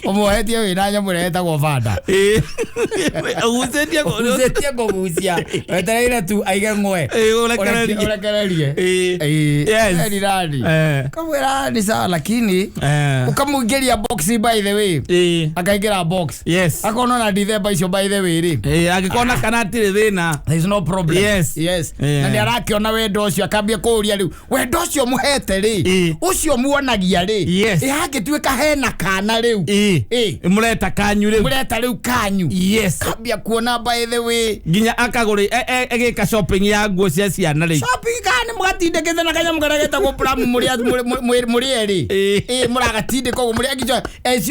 Ũmuohetie wĩna nyamũ ĩrĩa ĩtagwo banda. Ĩĩ. Ũgucĩtie Ũgucĩtie kũgucia. Wetereire tu aige ng'we. Ĩĩ, ũrekererie. Ũrekererie. Ĩĩ. Ĩĩ. Yes. Nani? Eh. Kamwĩra ni sawa lakini ũkamũingĩria box by the way. Ĩĩ. Akaingĩra box. Yes. Akona na December icio by the way rĩ. Ĩĩ, angĩkona kana hatirĩ thĩna. There is no problem. Yes. Yes. Yeah. Na nĩ arakĩona wendo ũcio akambia kũũria rĩu wendo ũcio mũhete rĩ Ĩĩ. ũcio muonagia rĩ Yes. ĩ hangĩtuĩka hena kana rĩu Ĩĩ. Ĩĩ. Mũreta kanyu rĩu. mũreta rĩu kanyu. Yes. Kambia kuona by the way Nginya akagũrĩ egĩka shopping ya nguo cia ciana rĩu. shopping kana mũgatindĩkĩte na kanyamũ karĩa getagwo pram mũrĩ erĩ. Ĩĩ. Ĩĩ mũragatindĩka ũguo mũrĩ akicho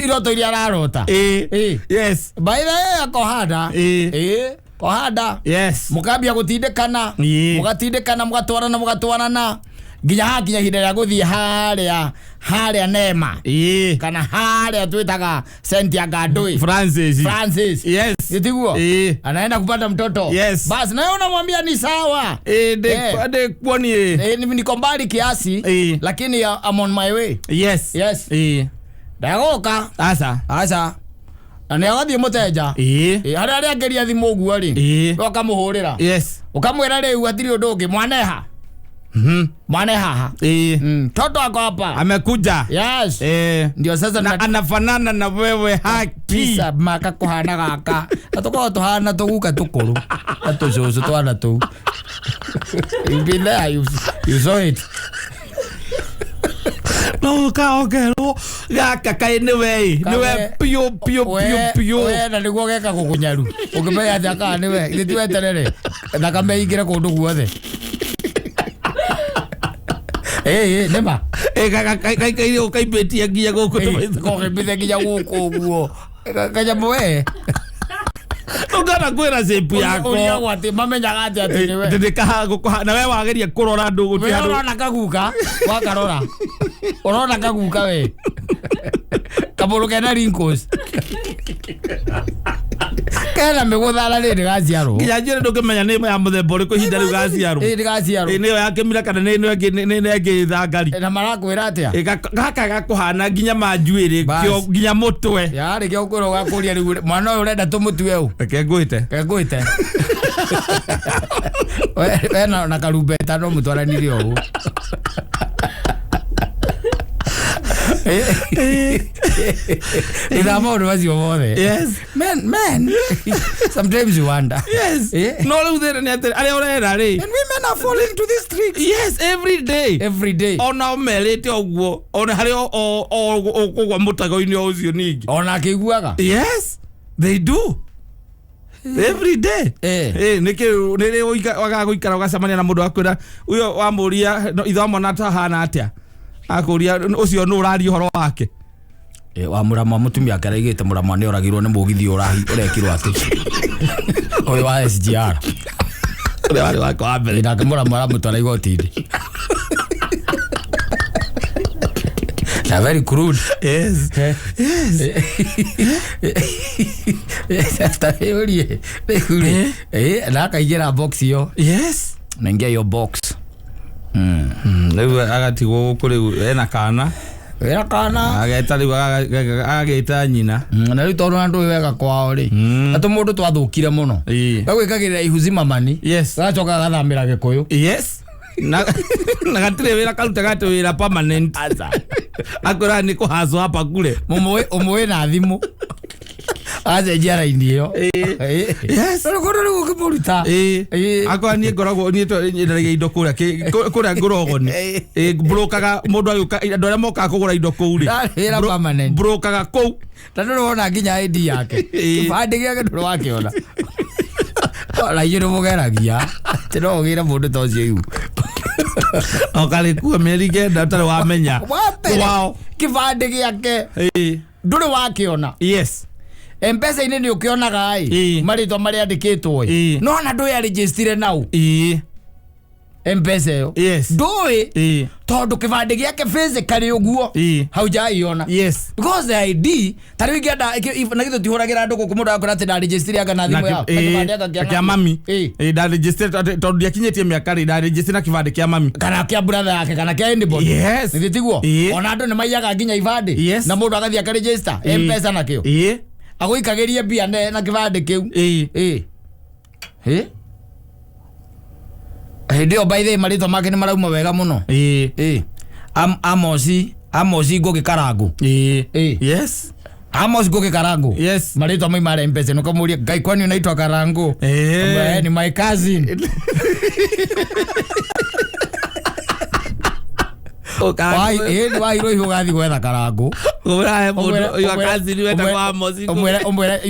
iroto iria ararota. Ĩĩ. Ĩĩ. Yes. By the way akohanda. Ĩĩ. Ĩĩ kohanda. Yes. Mũkambia gũtindĩkana. Ĩĩ. Mũgatindĩkana mũgatwarana mũgatwarana nginya hakinya ihinda rĩa gũthiĩ harĩa Nema Ĩĩ. kana harĩa twĩtaga Sentia Ngandui Francis. Francis. Yes. Gĩtiguo? Ĩĩ. Anaenda kupata mtoto. Yes. Basi na wewe unamwambia ni sawa. Ĩĩ, ndĩkuonie. Niko mbali kiasi Ĩĩ. lakini I'm on my way. Yes. Yes. Ĩĩ. Ndagoka. Aca. Aca. Na nĩ agathiĩ mũteja. Ĩĩ. Ĩĩ, harĩa arĩangĩria thimũ ũguo rĩ. Ĩĩ. We ũkamũhũrĩra. Yes. Ũkamwĩra rĩu hatirĩ ũndũ ũngĩ mwaneha. Mwane haha. Ĩĩ. Toto ako hapa. Amekuja. Yes. Ĩĩ. Ndio sasa Na anafanana na wewe haki. Pisa maka kuhana gaka. Na tukoragwo tuhana tuguka tukuru. Na tucucu twana tuu. You've been there, you saw it. No ũkaokerwo gaka kaĩ nĩwe ĩ nĩwe piũ piũ piũ piũ. We na nĩguo geka gũkũnyaru ũngĩmenya atĩ akaa nĩwe githĩ ti weterere thakame ĩingĩre kũndũ guothe. Ĩĩ nĩma. Kaikaire ũkaimbĩtie nginya gũkũ tũmaitho. Kokĩmbĩte nginya gũkũ ũguo kanyamũ we. Ndũngana kwĩra shape yako. Ũrigagwo atĩ mamenyaga atĩ atĩ nĩwe. Ndĩkaha na we wageria kũrora andũ We gũtirĩ handũ. ũrona kaguka wakarora ũrona kaguka we kamũndũ kena wrinkles kena mĩgũthara rĩ ndĩgaciarwo. Nginya njuĩrĩ ndũngĩmenya nĩ ya mũthemba ũrĩkũ ihinda rĩu gaciarwo. Ĩ ndĩgaciarwo. Ĩ nĩyo ya kĩmira kana nĩ ĩno ĩngĩ nĩ ĩno ĩngĩ thangari. Na marakwĩra atĩa? Ĩ gaka gakũhana nginya manjuĩrĩ Bas. kĩo nginya mũtwe. Yarĩ kĩo kwĩra ũgakũria rĩu mwana ũyũ ũrenda tũmũtue ũ? Reke ngwĩte. Kengwĩte we na karumbeta no mũtwaranire ũguo. Thutha wa maũndũ macio mothe. Yes. Men, sometimes you wonder. Yes. Eh? No rĩu thĩna nĩ atĩ arĩa ũrera rĩ. And women are falling to this trick. Yes, every day. Every day. Ona merĩte ũguo ona harĩ ũkũgwa mũtego-inĩ o ũcio ningĩ. Ona akĩiguaga. Yes, they do. Every day. Eh. Eh, nĩkĩ nĩrĩ wagaga gũikara ũgacemania na mũndũ akwĩra ũyũ wamũria no, ithe wa mwana tahana atĩa akũria ũcio nũ ũraria ũhoro wake. Wa mũrama mũtumia ake araigĩte mũrama nĩ oragirwo nĩ mũgithi ũrekirwo atĩ ũyũ wa SGR. Ũrĩa warĩ wake wa mbere. Nake mũrama aramũtwara igoti-inĩ na very crude. Yes. Yes. Taũrie rĩu rĩ na akaingĩra box ĩyo. Yes. Naingia hiyo box. Rĩu agatigwo gũkũ rĩu ena kana. Wĩra kana. Ageta rĩu agagĩta nyina. Na rĩu tondũ na ndũĩ wega kwao rĩ atĩ mũndũ twathũkire mũno. Ĩĩ. Gagwĩkagĩrĩra ihu zimamani. Yes. Gacoka gagathamĩra gĩkũyũ. Yes. Na na gatirĩ wĩra karutaga atĩ wĩra permanent. Akwĩra nĩ kũhacwo hapa kule. Mũmũĩ ũmũĩ na thimũ acenjia raini ĩyo. Yes. Rĩu kũndũ rĩu ũkĩmũruta. Ĩĩ. Akorwo niĩ ngoragwo niĩ nyendagia indo kũrĩa kũrĩa ngũrogoni. Ĩĩ mburũkaga mũndũ agĩũka andũ arĩa mokaga kũgũra indo kũu rĩ. Ndarĩ wĩra permanent. Mburũkaga kũu. Na ndũrĩ wona nginya ID yake. Ĩĩ. Kĩbandĩ gĩake ndũrĩ wakĩona. Ona inyuĩ nĩmũgeragia atĩ no ũgĩre mũndũ ta ũcio ihu. Okarĩkua mĩeri kenda ũtarĩ wamenya. Wa mbere, Kwao. kĩbandĩ gĩake Ĩĩ. ndũrĩ wakĩona. Yes. Mpesa-inĩ nĩ ũkĩonaga ĩ Ĩĩ. marĩtwa marĩa andĩkĩtwo ĩ Ĩĩ. no ona ndũĩ arĩnjĩstire nau Ĩĩ. Mpesa ĩyo. Yes. Ndũĩ Ĩĩ. tondũ kĩbandĩ gĩake physically ũguo Ĩĩ. haujaiona. Yes. Because the ID ta rĩu ingĩenda na githĩ tũtihũragĩra andũ gũkũ mũndũ akwĩra atĩ ndarĩnjĩstire anga na thimũ yao na kĩbandĩ anga kĩa kĩa mami. Ĩĩ. Ĩĩ ndarĩnjĩstire tondũ ndiakinyĩtie mĩaka rĩ ndarĩnjĩstire na kĩbandĩ kĩa mami. Kana kĩa brother yake kana kĩa anybody. Yes. Githĩ tiguo? Ĩĩ. Ona andũ nĩ maiyaga nginya ibandĩ. Yes. Na mũndũ agathiĩ akarĩnjĩsta Ĩĩ. Mpesa nakĩo. Ĩĩ. Agũikagĩrie mbia na kĩbandĩ kĩu. Ĩĩ. Ĩĩ. Ĩ? Hĩndĩ ĩyo by the way marĩtwa make nĩ marauma wega mũno. Ĩĩ. Ĩĩ. Amosi Ngũgĩ Karangũ. Ĩĩ. Ĩĩ. Yes. Amos Ngũgĩ Karangũ. Yes. Marĩtwa mauma marĩa Mpesa nĩ ũkamũria Ngai kwani unaitwa Karangũ? Ĩĩ. Ni my cousin. Wairwo ihu ũgathiĩ gwetha Karangũ. Ũrahe mũndũ your cousin wetagwo Amos Ngũgĩ. Umwere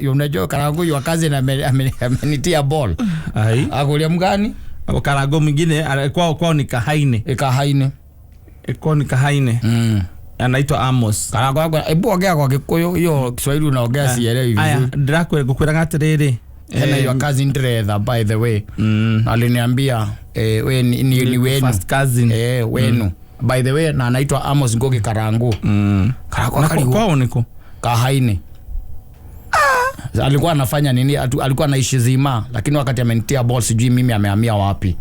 unajua Karangũ your cousin amenitia ball. Ai. Akũria mgani? Karangũ mwingine kwao ni Kahaine. Ĩkahaine. Kwao ni Kahaine. Anaitwa Amos. Karangũ akwa ebu ongea kwa Gĩkũyũ hiyo Kiswahili unaongea sielewi Aya, vizuri. ndĩrakwĩra ngũkwĩraga atĩrĩrĩ. Tena your cousin ndĩretha by the way. Aliniambia we ni wenu. First cousin. Wenu. By the way na anaitwa Amos Ngũgĩ Karangũ. Karangũ Na akarigwo. kwao nĩkũ? Kahaine. Alikuwa anafanya nini? Alikuwa anaishi Zima, lakini wakati amenitia ball sijui mimi amehamia wapi.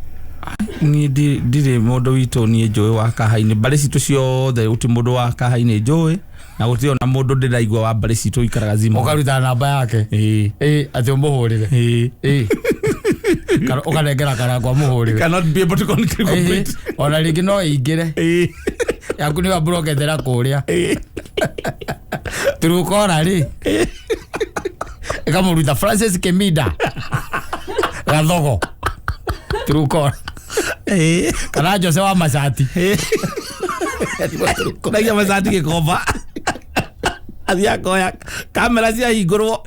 Niĩ ndirĩ mũndũ witũ niĩ njũĩ wa Kahaine mbarĩ citũ ciothe gũtirĩ mũndũ wa Kahaine njũĩ na gũtirĩ ona mũndũ ndĩraigua wa mbarĩ citũ ũikaraga Zima. Ũkaruta namba yake. Ĩĩ. Ĩĩ, atĩ ũmũhũrĩre. Ĩĩ. Ĩĩ. Ũkanengera Karangũ amũhũrĩre. Cannot be able to complete. Ĩĩ. Ona rĩngĩ no ĩingĩre. Ĩĩ. Yaku nĩ wamburoketera kũrĩa. Ĩĩ. Turukora rĩ. Ĩkamũruta Francis Kimida. Gathogo. Turukora. Ĩĩ. Kana Jose wa Macati. Ĩĩ. Ndagia macati gĩkomba athiĩ akoya kamera ciahingũrwo.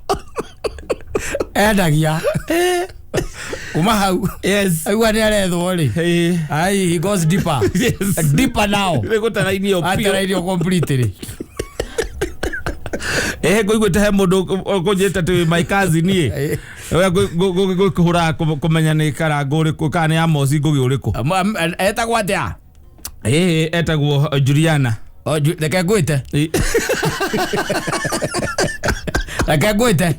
Endagia kuma hau. Yes. Aigua nĩ arethwo rĩ. Ai, he goes deeper. Yes. Deeper now. Nĩ gũtarairio biũ. Atarairio completely. Ngũiguĩte he mũndũ ũkũnjĩte atĩ my cousin ĩ ũrĩa ngũkĩhũraga kũmenya nĩ karangũ ũrĩkũ kana nĩ Amosi Ngũgĩ ũrĩkũ. Etagwo atĩa? Etagwo Juliana. Oh, reke ngwĩte. Reke ngwĩte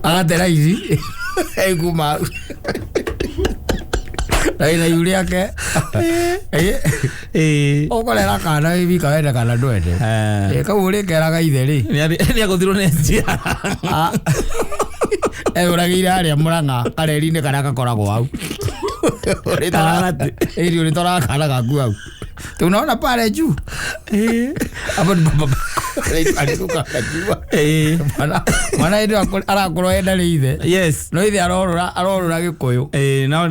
agatera ici kuma raina iu rĩake. Ũkorera kana wĩ wika wende kana ndwende. Kau ũrĩkeraga ithe rĩ. Nĩ agũthirwo nĩ SGR. Eyũragĩire harĩa Mũrang'a kareri-inĩ karĩa gakoragwo hau. Karate. Ĩni ũrĩtoraga kana gaku hau. Tunaona pale juu hapo ni baba arĩrũkaga juu. Mwana hĩndĩ ĩyo arakorwo enda nĩ ithe. Yes. No ithe arorũra arorũra Gĩkũyũ. No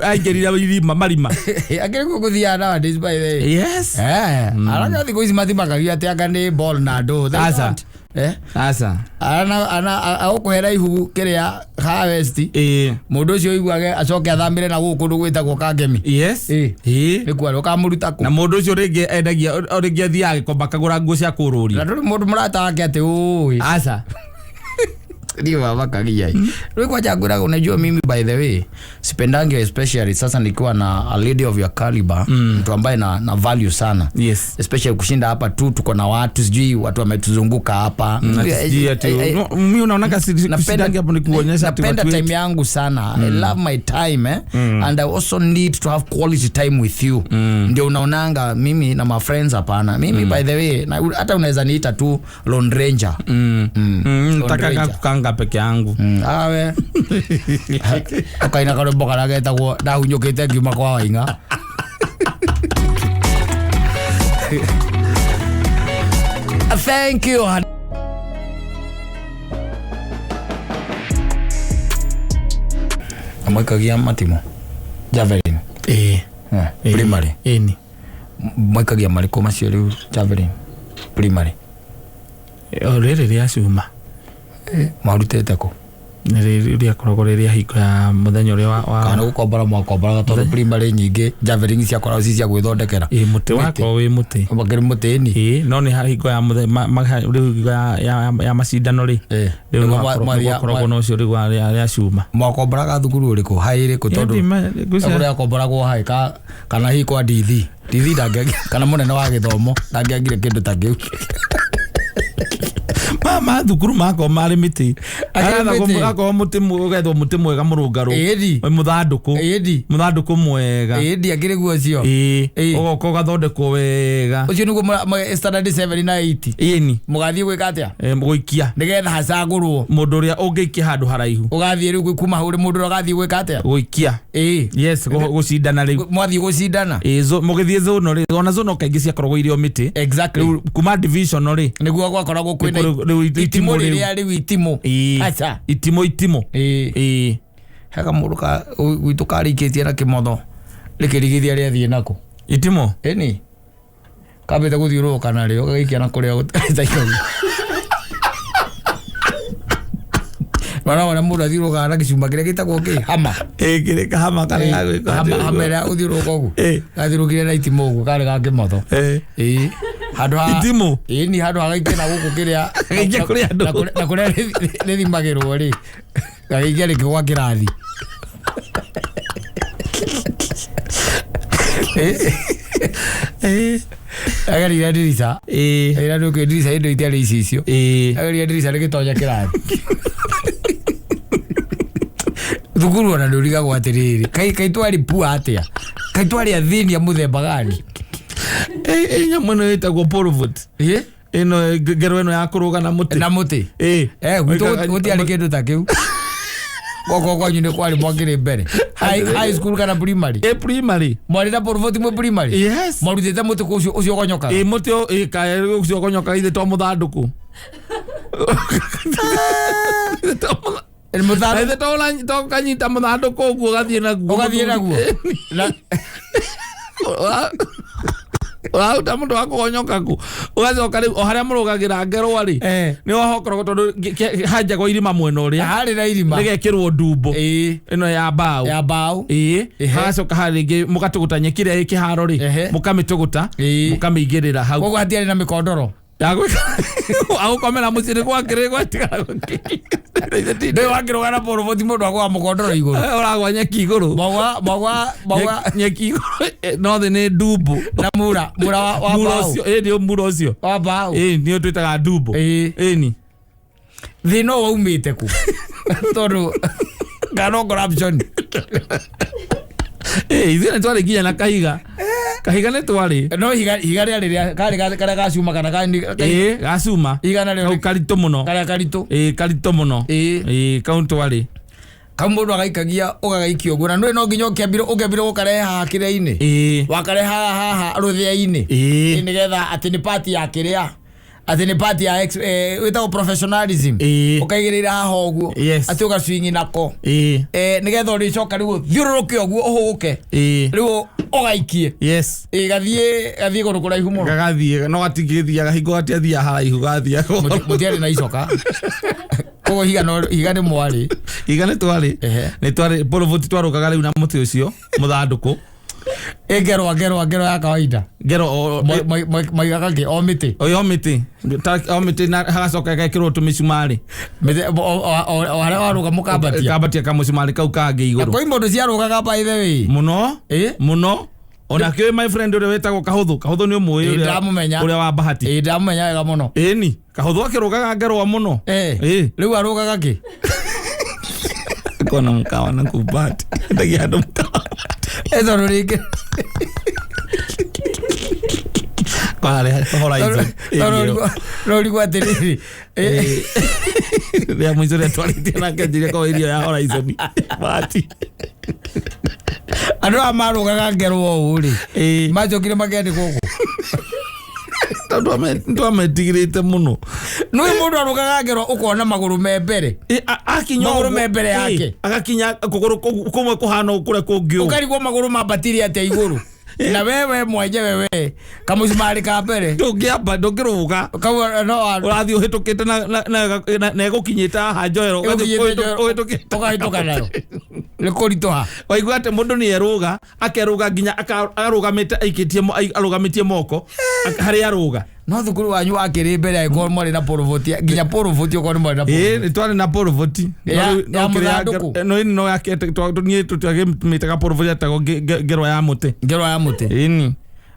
aingĩrire irima marima. Akĩrĩ kuo gũthiaga nowadays, by the way. Yes. Aranya thikũ ici mathimakagia atĩ anga nĩ ball na ndũ. They Aca. don't. Aca. Ana ana agũkũhera ihu kĩrĩa harvest. Mũndũ ũcio iguage acoke athamĩre na gũkũ kũndũ gwĩtagwo Kangemi. Yes. Nĩkuo arĩ ũkamũruta kũ? Na mũndũ ũcio rĩngĩ endagia o rĩngĩ athiaga gĩkomba akagũra nguo cia kũrũria. Na ndũrĩ mũndũ mũrata wake atĩ ũĩ. Aca. Ndio mama kagia. Rĩu kwanja ngwĩraga, unajua mimi, by the way, sipendangi, especially sasa nikiwa na a lady of your caliber, mtu ambaye na value sana. Especially kushinda hapa tu tuko na watu, sijui watu wametuzunguka hapa. Sijui ati mimi unaonanga kushindangi hapo ni kuonyesha ati Napenda watu time yangu sana. I love my time, eh? And I also need to have quality time with you. Ndio unaonanga mimi na my friends hapana. Mimi, by the way, na hata unaweza niita tu Lone Ranger. Lone Nataka Ranger. kukanga peke yangu. Awe ukaina karwĩmbo karĩa getagwo ndahunyũkĩte ngiuma kwa Waing'a. Thank you. Mwaikagia matimo javelin? Ĩĩ. Primary? Ĩni. Mwaikagia marĩkũ macio rĩu, javelin primary? O rĩrĩ rĩa cuma. Marutĩte kũ? Nĩ rĩrĩ rĩakoragwo rĩ rĩa hingo ya mũthenya ũrĩa wa Kana gũkombora mwakombora, tondũ primary nyingĩ javelin ciakoragwo ci cia gwĩthondekera. Ĩ, mũtĩ wakorwo wĩ mũtĩ. Makĩrĩ mũtĩ-inĩ. Ĩĩ, no nĩ hingo ya rĩu hingo ya macindano rĩ, rĩu Nĩguo nĩgwakoragwo na ũcio rĩu wa rĩa cuma. Mwakomboraga thukuru ũrĩkũ, haĩ ĩrĩkũ, tondũ Ngwĩciria- kũrĩa akomboragwo haĩ kana hihi kwa dithi dithi ndangĩagire, kana mũnene wa gĩthomo ndangĩagire kĩndũ ta kĩu? Ma thukuru makorwo marĩ mĩtĩ. Akĩrĩ mĩtĩ? Akorwo mũtĩ ũgethwo mũtĩ mwega mũrũngarũ. Ĩni. Mũthandũkũ. Ĩni. Mũthandũkũ mwega. Ĩndi akĩrĩ guo ũcio. Ĩĩ. Ĩĩ. Ũgoka ũgathondekwo wega. Ũcio nĩguo standard 7 na 8? Ĩni. Mũgathiĩ gwĩka atĩa? Gũikia. Nĩgetha hacagũrwo. Mũndũ ũrĩa ũngĩikia handũ haraihu. Ũgathiĩ rĩu kuma hau rĩ, mũndũ ũrĩa ũgathiĩ gwĩka atĩa? Gũikia. Ĩĩ. Yes, gũcindana rĩu. Mwathiĩ gũcindana. Ĩĩ, mũgĩthiĩ zone rĩ, ona zone kaingĩ ciakoragwo irĩ o mĩtĩ. Exactly. Rĩu kuma division rĩ, nĩguo gwakoragwo kwĩna rĩu itimũ itimũ rĩu. rĩrĩa rĩu itimũ. Ĩĩ. Aca. Itimũ itimũ. Ĩĩ. Ĩĩ. Hega mũndũ ka gwitũ karĩkĩtie na kĩmotho rĩkĩrigithia rĩathiĩ nako. Itimũ. Ĩni kambĩte gũthiũrũrũka narĩo gagĩikia na kũrĩa gũtaikagia. Mwana wona mũndũ athiũrũrũkaga na gĩcuma kĩrĩa gĩtagwo kĩ hama. Ĩĩ, kĩrĩ kahama karĩa gagwĩka Hama atĩ hama ũguo. ĩrĩa ũthiũrũrũka ũguo. Ĩĩ. Gathiũrũrũkire na itimũ ũguo karĩ ga kĩmotho. Ĩĩ, handũ ha Itimũ. Ĩĩ, ni handũ hagaikia na gũkũ kĩrĩa Gagĩikia kũrĩ andũ. na kũrĩa rĩthimagĩrwo rĩ, gagĩikia rĩkĩgwa kĩrathi. Agerire ndirica. Ĩra ndũkĩ ndirica indo itiarĩ icicio. Agerire ndirica rĩgĩtonya kĩrathi thukuru. Ona ndũrigagwo atĩrĩrĩ, kai twarĩ pua atĩa, kai twarĩ athĩni a mũthemba gani? Ĩ, nyamũ ĩno ĩtagwo pole vault. Ĩ. Ĩno ngero ĩno ya kũrũga na mũtĩ. Na mũtĩ. Ĩĩ. Eh, gwitũ gũtiarĩ kĩndũ ta kĩu. Goko kwanyu nĩ kwarĩ mwakĩrĩ mbere high school kana primary? Ĩ, primary. Mwarĩ na pole vault mwĩ primary? Yes. Mwarutĩte mũtĩ kũ ũcio ũcio ũgonyokaga? Ĩ, mũtĩ ĩ, kaĩ ũcio ũgonyokaga ithe to mũthandũkũ. Ithe to Mũthandũ- Ithe to kanyita mũthandũkũ ũguo ũgathiĩ naguo Ũgathiĩ naguo? Na- Ũraruta mũndũ wa kũgonyoka kũ ũgacoka rĩu o harĩa mũrũgagĩra ngerwa rĩ Eh. nĩ hokoragwo tondũ hanjagwo irima mwena ũrĩa harĩ na irima rĩgekĩrwo ndumbo Ĩĩ. ĩno ya mbaũ ya mbaũ ĩĩ Ehe. hagacoka harĩa rĩngĩ mũgatũgũta nyeki ĩrĩa ĩ kĩharo rĩ Ehe. mũkamĩtũgũta Ĩĩ. mũkamĩigĩrĩra hau koguo hatiarĩ na mĩkondoro agũkomera mũciĩ nĩ gwakĩrĩ gwatigara ndĩ wakĩrũga na poroboti mũndũ agũa mũkondoro igũrũ ũragwa nyeki igũrũ Magwa magwa magwa nyeki igũrũ eh, no thĩ nĩ ndumbo na mura mura wa mura mbaũ ũcio ĩ nĩ mura ũcio wa mbaũ ĩ nĩ twĩtaga ndumbo Ĩĩ. ĩni thĩna ũyũ waumĩte kũ tondũ kana corruption ĩ ithuĩ nĩ twarĩ nginya na kahiga kahiga nĩ twarĩ no higa higa rĩarĩ rĩa karĩ karĩa gacuma kana ĩ gacuma higa narĩo kau karitũ mũno karĩa karitũ ĩ karitũ mũno Ĩĩ. ĩ kau twarĩ kau mũndũ agaikagia ũgagaikia ũguo na nĩ no nginya ũkĩambire ũkĩambire gũkarehe haha kĩrĩa-inĩ ĩ wakarehaga haha rũthĩa-inĩ ĩ nĩgetha atĩ nĩ pati ya kĩrĩa atĩ nĩ pati ya wĩtagwo professionalism Ĩĩ. ũkaigĩrĩra haha ũguo Yes. atĩ ũgacwingi nako ĩ nĩgetha ũrĩcoka rĩu ũthiũrũrũke ũguo ũhũgũke ĩ rĩu ũgaikie yes Ĩĩ, gathiĩ gathiĩ kũndũ kũraihu mũno gagathiĩ no gatingĩthiaga hingo gatiathiaga haraihu gathiaga Mũtiarĩ na icoka koguo higa higa nĩ mwarĩ higa nĩ twarĩ Ehe. nĩ twarĩ poroboti twarũgaga rĩu na mũtĩ ũcio mũthandũkũ Ĩ ngerwa ngerwa ngerwa ya kawaida ngero maigaga kĩ o mĩtĩ o mĩtĩ o mĩtĩ na hagacoka gekĩrwo tũmĩcumarĩ mĩtĩ o harĩa warũga mũkambatia kambatia kamũcumarĩ kau kangĩ na igũrũ kwĩ mũndũ ciarũgaga by the way mũno Ĩ? mũno ona kĩũĩ my friend ũrĩa wĩtagwo kahũthũ kahũthũ nĩ ũmũĩ Ĩ, ndamũmenya. ũrĩa wa bahati ĩ ndamũmenya wega mũno ĩni kahũthũ akĩrũgaga ngerwa mũno Eh, Ĩ. rĩu arũgaga kĩ kona mũkawa na kuu bahati endagia andũ mũkawa Ĩ, tondũ rĩngĩ kwarĩ Horizon tondũ no ũrigwo atĩrĩrĩ ĩ, rĩa mũico rĩa twarĩtie nake njĩre kwa irio ya Horizon bahati andũ aya marũgaga ngerwa ũũ rĩ Ĩ. macokire makendĩkwo kũ tondũ twametigĩrĩte mũno nĩ mũndũ arũgaga ngerwa ũkona magũrũ me mbere Ĩ, akinya Magũrũ ũguo, me mbere ĩ, yake. agakinya kũgũrũ kũmwe kũhana ũũ kũrĩa kũngĩ ũũ ũkarigwo magũrũ mambatire atĩa igũrũ na wewe mwenyewe we kamũcumarĩ ka mbere ndũngĩamba ndũngĩrũga kau no ũrathiĩ ũhĩtũkĩte na ĩgũkinyĩte haha njohero ũgathiĩ ũhĩtũkĩte ũkahĩtũka nayo nĩ kũritũha waigua atĩ mũndũ nĩ erũga akerũga nginya arũgamĩte aikĩtie arũgamĩtie moko harĩa arũga no thukuru wanyu wakĩrĩ mbere angĩkorwo mwarĩ na poroboti nginya poroboti okorwo nĩ mwarĩ na ĩ poroboti nĩ twarĩ na poroboti Ya mũthandũkũ? no no yake niĩ tũtiagĩmĩtaga poroboti yetagwo ngerwa ya mũtĩ ngerwa ya mũtĩ ĩni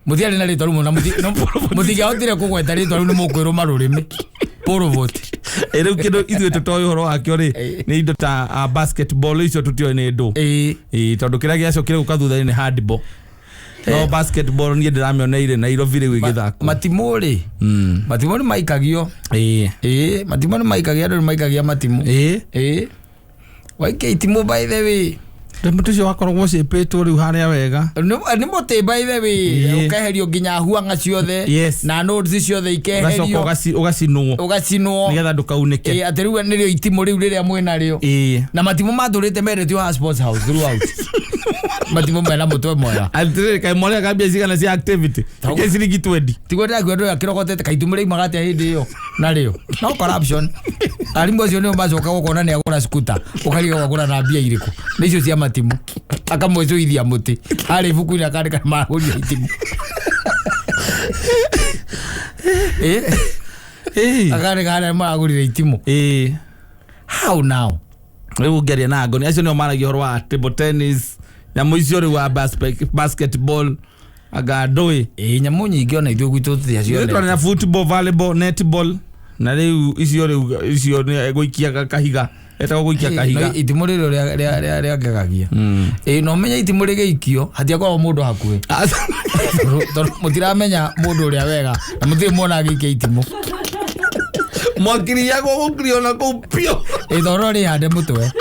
mũtiarĩ na rĩtwa rĩmwe na mũtingĩahotire kũgweta rĩtwa rĩu nĩ mũkwĩrũma rũrĩmĩ poroboti Ĩ, rĩu kĩndũ ithuĩ tũtoĩ ũhoro wakĩo rĩ Ĩ. nĩ indo ta basketball icio tũtioĩ nĩ ndũ ĩĩ Ĩ, tondũ kĩrĩa gĩacokire gũka thutha-inĩ nĩ handball no basketball niĩ ndĩramĩoneire Nairobi rĩu ĩgĩthakwo matimũ rĩ matimũ nĩ maikagio ĩĩ ĩĩ matimũ nĩ maikagio andũ nĩ maikagia matimũ ĩĩ ĩĩ waikia itimũ by the way mũtĩ ũcio wakoragwo ũcĩpĩtwo rĩu harĩa wega nĩ mũtĩ by the way Ĩĩ. ũkeherio nginya huanga ciothe Yes. na nodes ciothe ũgacoka ikeherio ũgacinwo ũgacinwo nĩgetha ndũkaunĩke Ĩĩ, atĩ rĩu nĩrĩo itimũ rĩu rĩrĩa mwĩna rĩo ĩĩ na matimũ matũrĩte mendetio haha sports house throughout matimũ mena mũtwe mwega atĩrĩrĩ kaĩ mwarĩhaga mbia cigana cia activity Tau- ike ciringi twendi tiguo ndĩrakua andũ aya kĩrogotete kaitumũ rĩaumaga atĩa hĩndĩ ĩyo narĩo no corruption arimũ acio nĩo macoka gũkona nĩ agũra skuta ũkariga agũra na mbia irĩkũ nĩ icio cia matimũ akamwĩcũithia mũtĩ harĩ ibuku-inĩ akandĩka maragũria itimũ Ĩ, ĩĩ akandĩka harĩa maragũrire itimũ ĩĩ how now rĩu ngĩaria na ngoni acio nĩo maragia ũhoro wa table tennis nyamũ icio rĩu wa basketball anga ndũĩ ĩ nyamũ nyingĩ ona ithuĩ gwitũ Ithuĩ twarĩ na tũtiacionete football volleyball netball na rĩu icio rĩu icio nĩ gũikia kahiga etagwo gũikia kahiga itimũ rĩrĩ rĩangegagia ĩ no menye itimũ rĩgĩikio hatiakoragwo mũndũ hakuhĩ tondũ mũtiramenya mũndũ ũrĩa wega na mũtirĩ mwona agĩikia itimũ mwakiriagwo gũkirio na kũu piũ ĩ tondũ no rĩhande mũtwe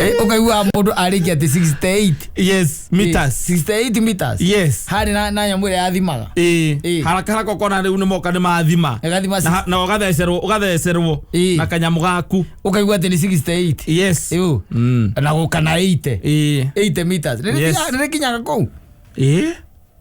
Ũkaigua mũndũ arĩkia atĩ 68 Yes, meters. 68 meters. Yes. Harĩ na nyamũ ĩrĩa yathimaga. Ĩĩ. Ĩĩ. Haraka haraka ũkona rĩu nĩ moka nĩ mathima. Ĩgathima Na ũgathecerwo Ĩĩ. na kanyamũ gaku. Ũkaigua atĩ nĩ 68. Yes. Ĩũ. Na gũkana 80. Ĩĩ. 80 meters. Yes. Nĩrĩkinyaga kũu. Ĩĩ.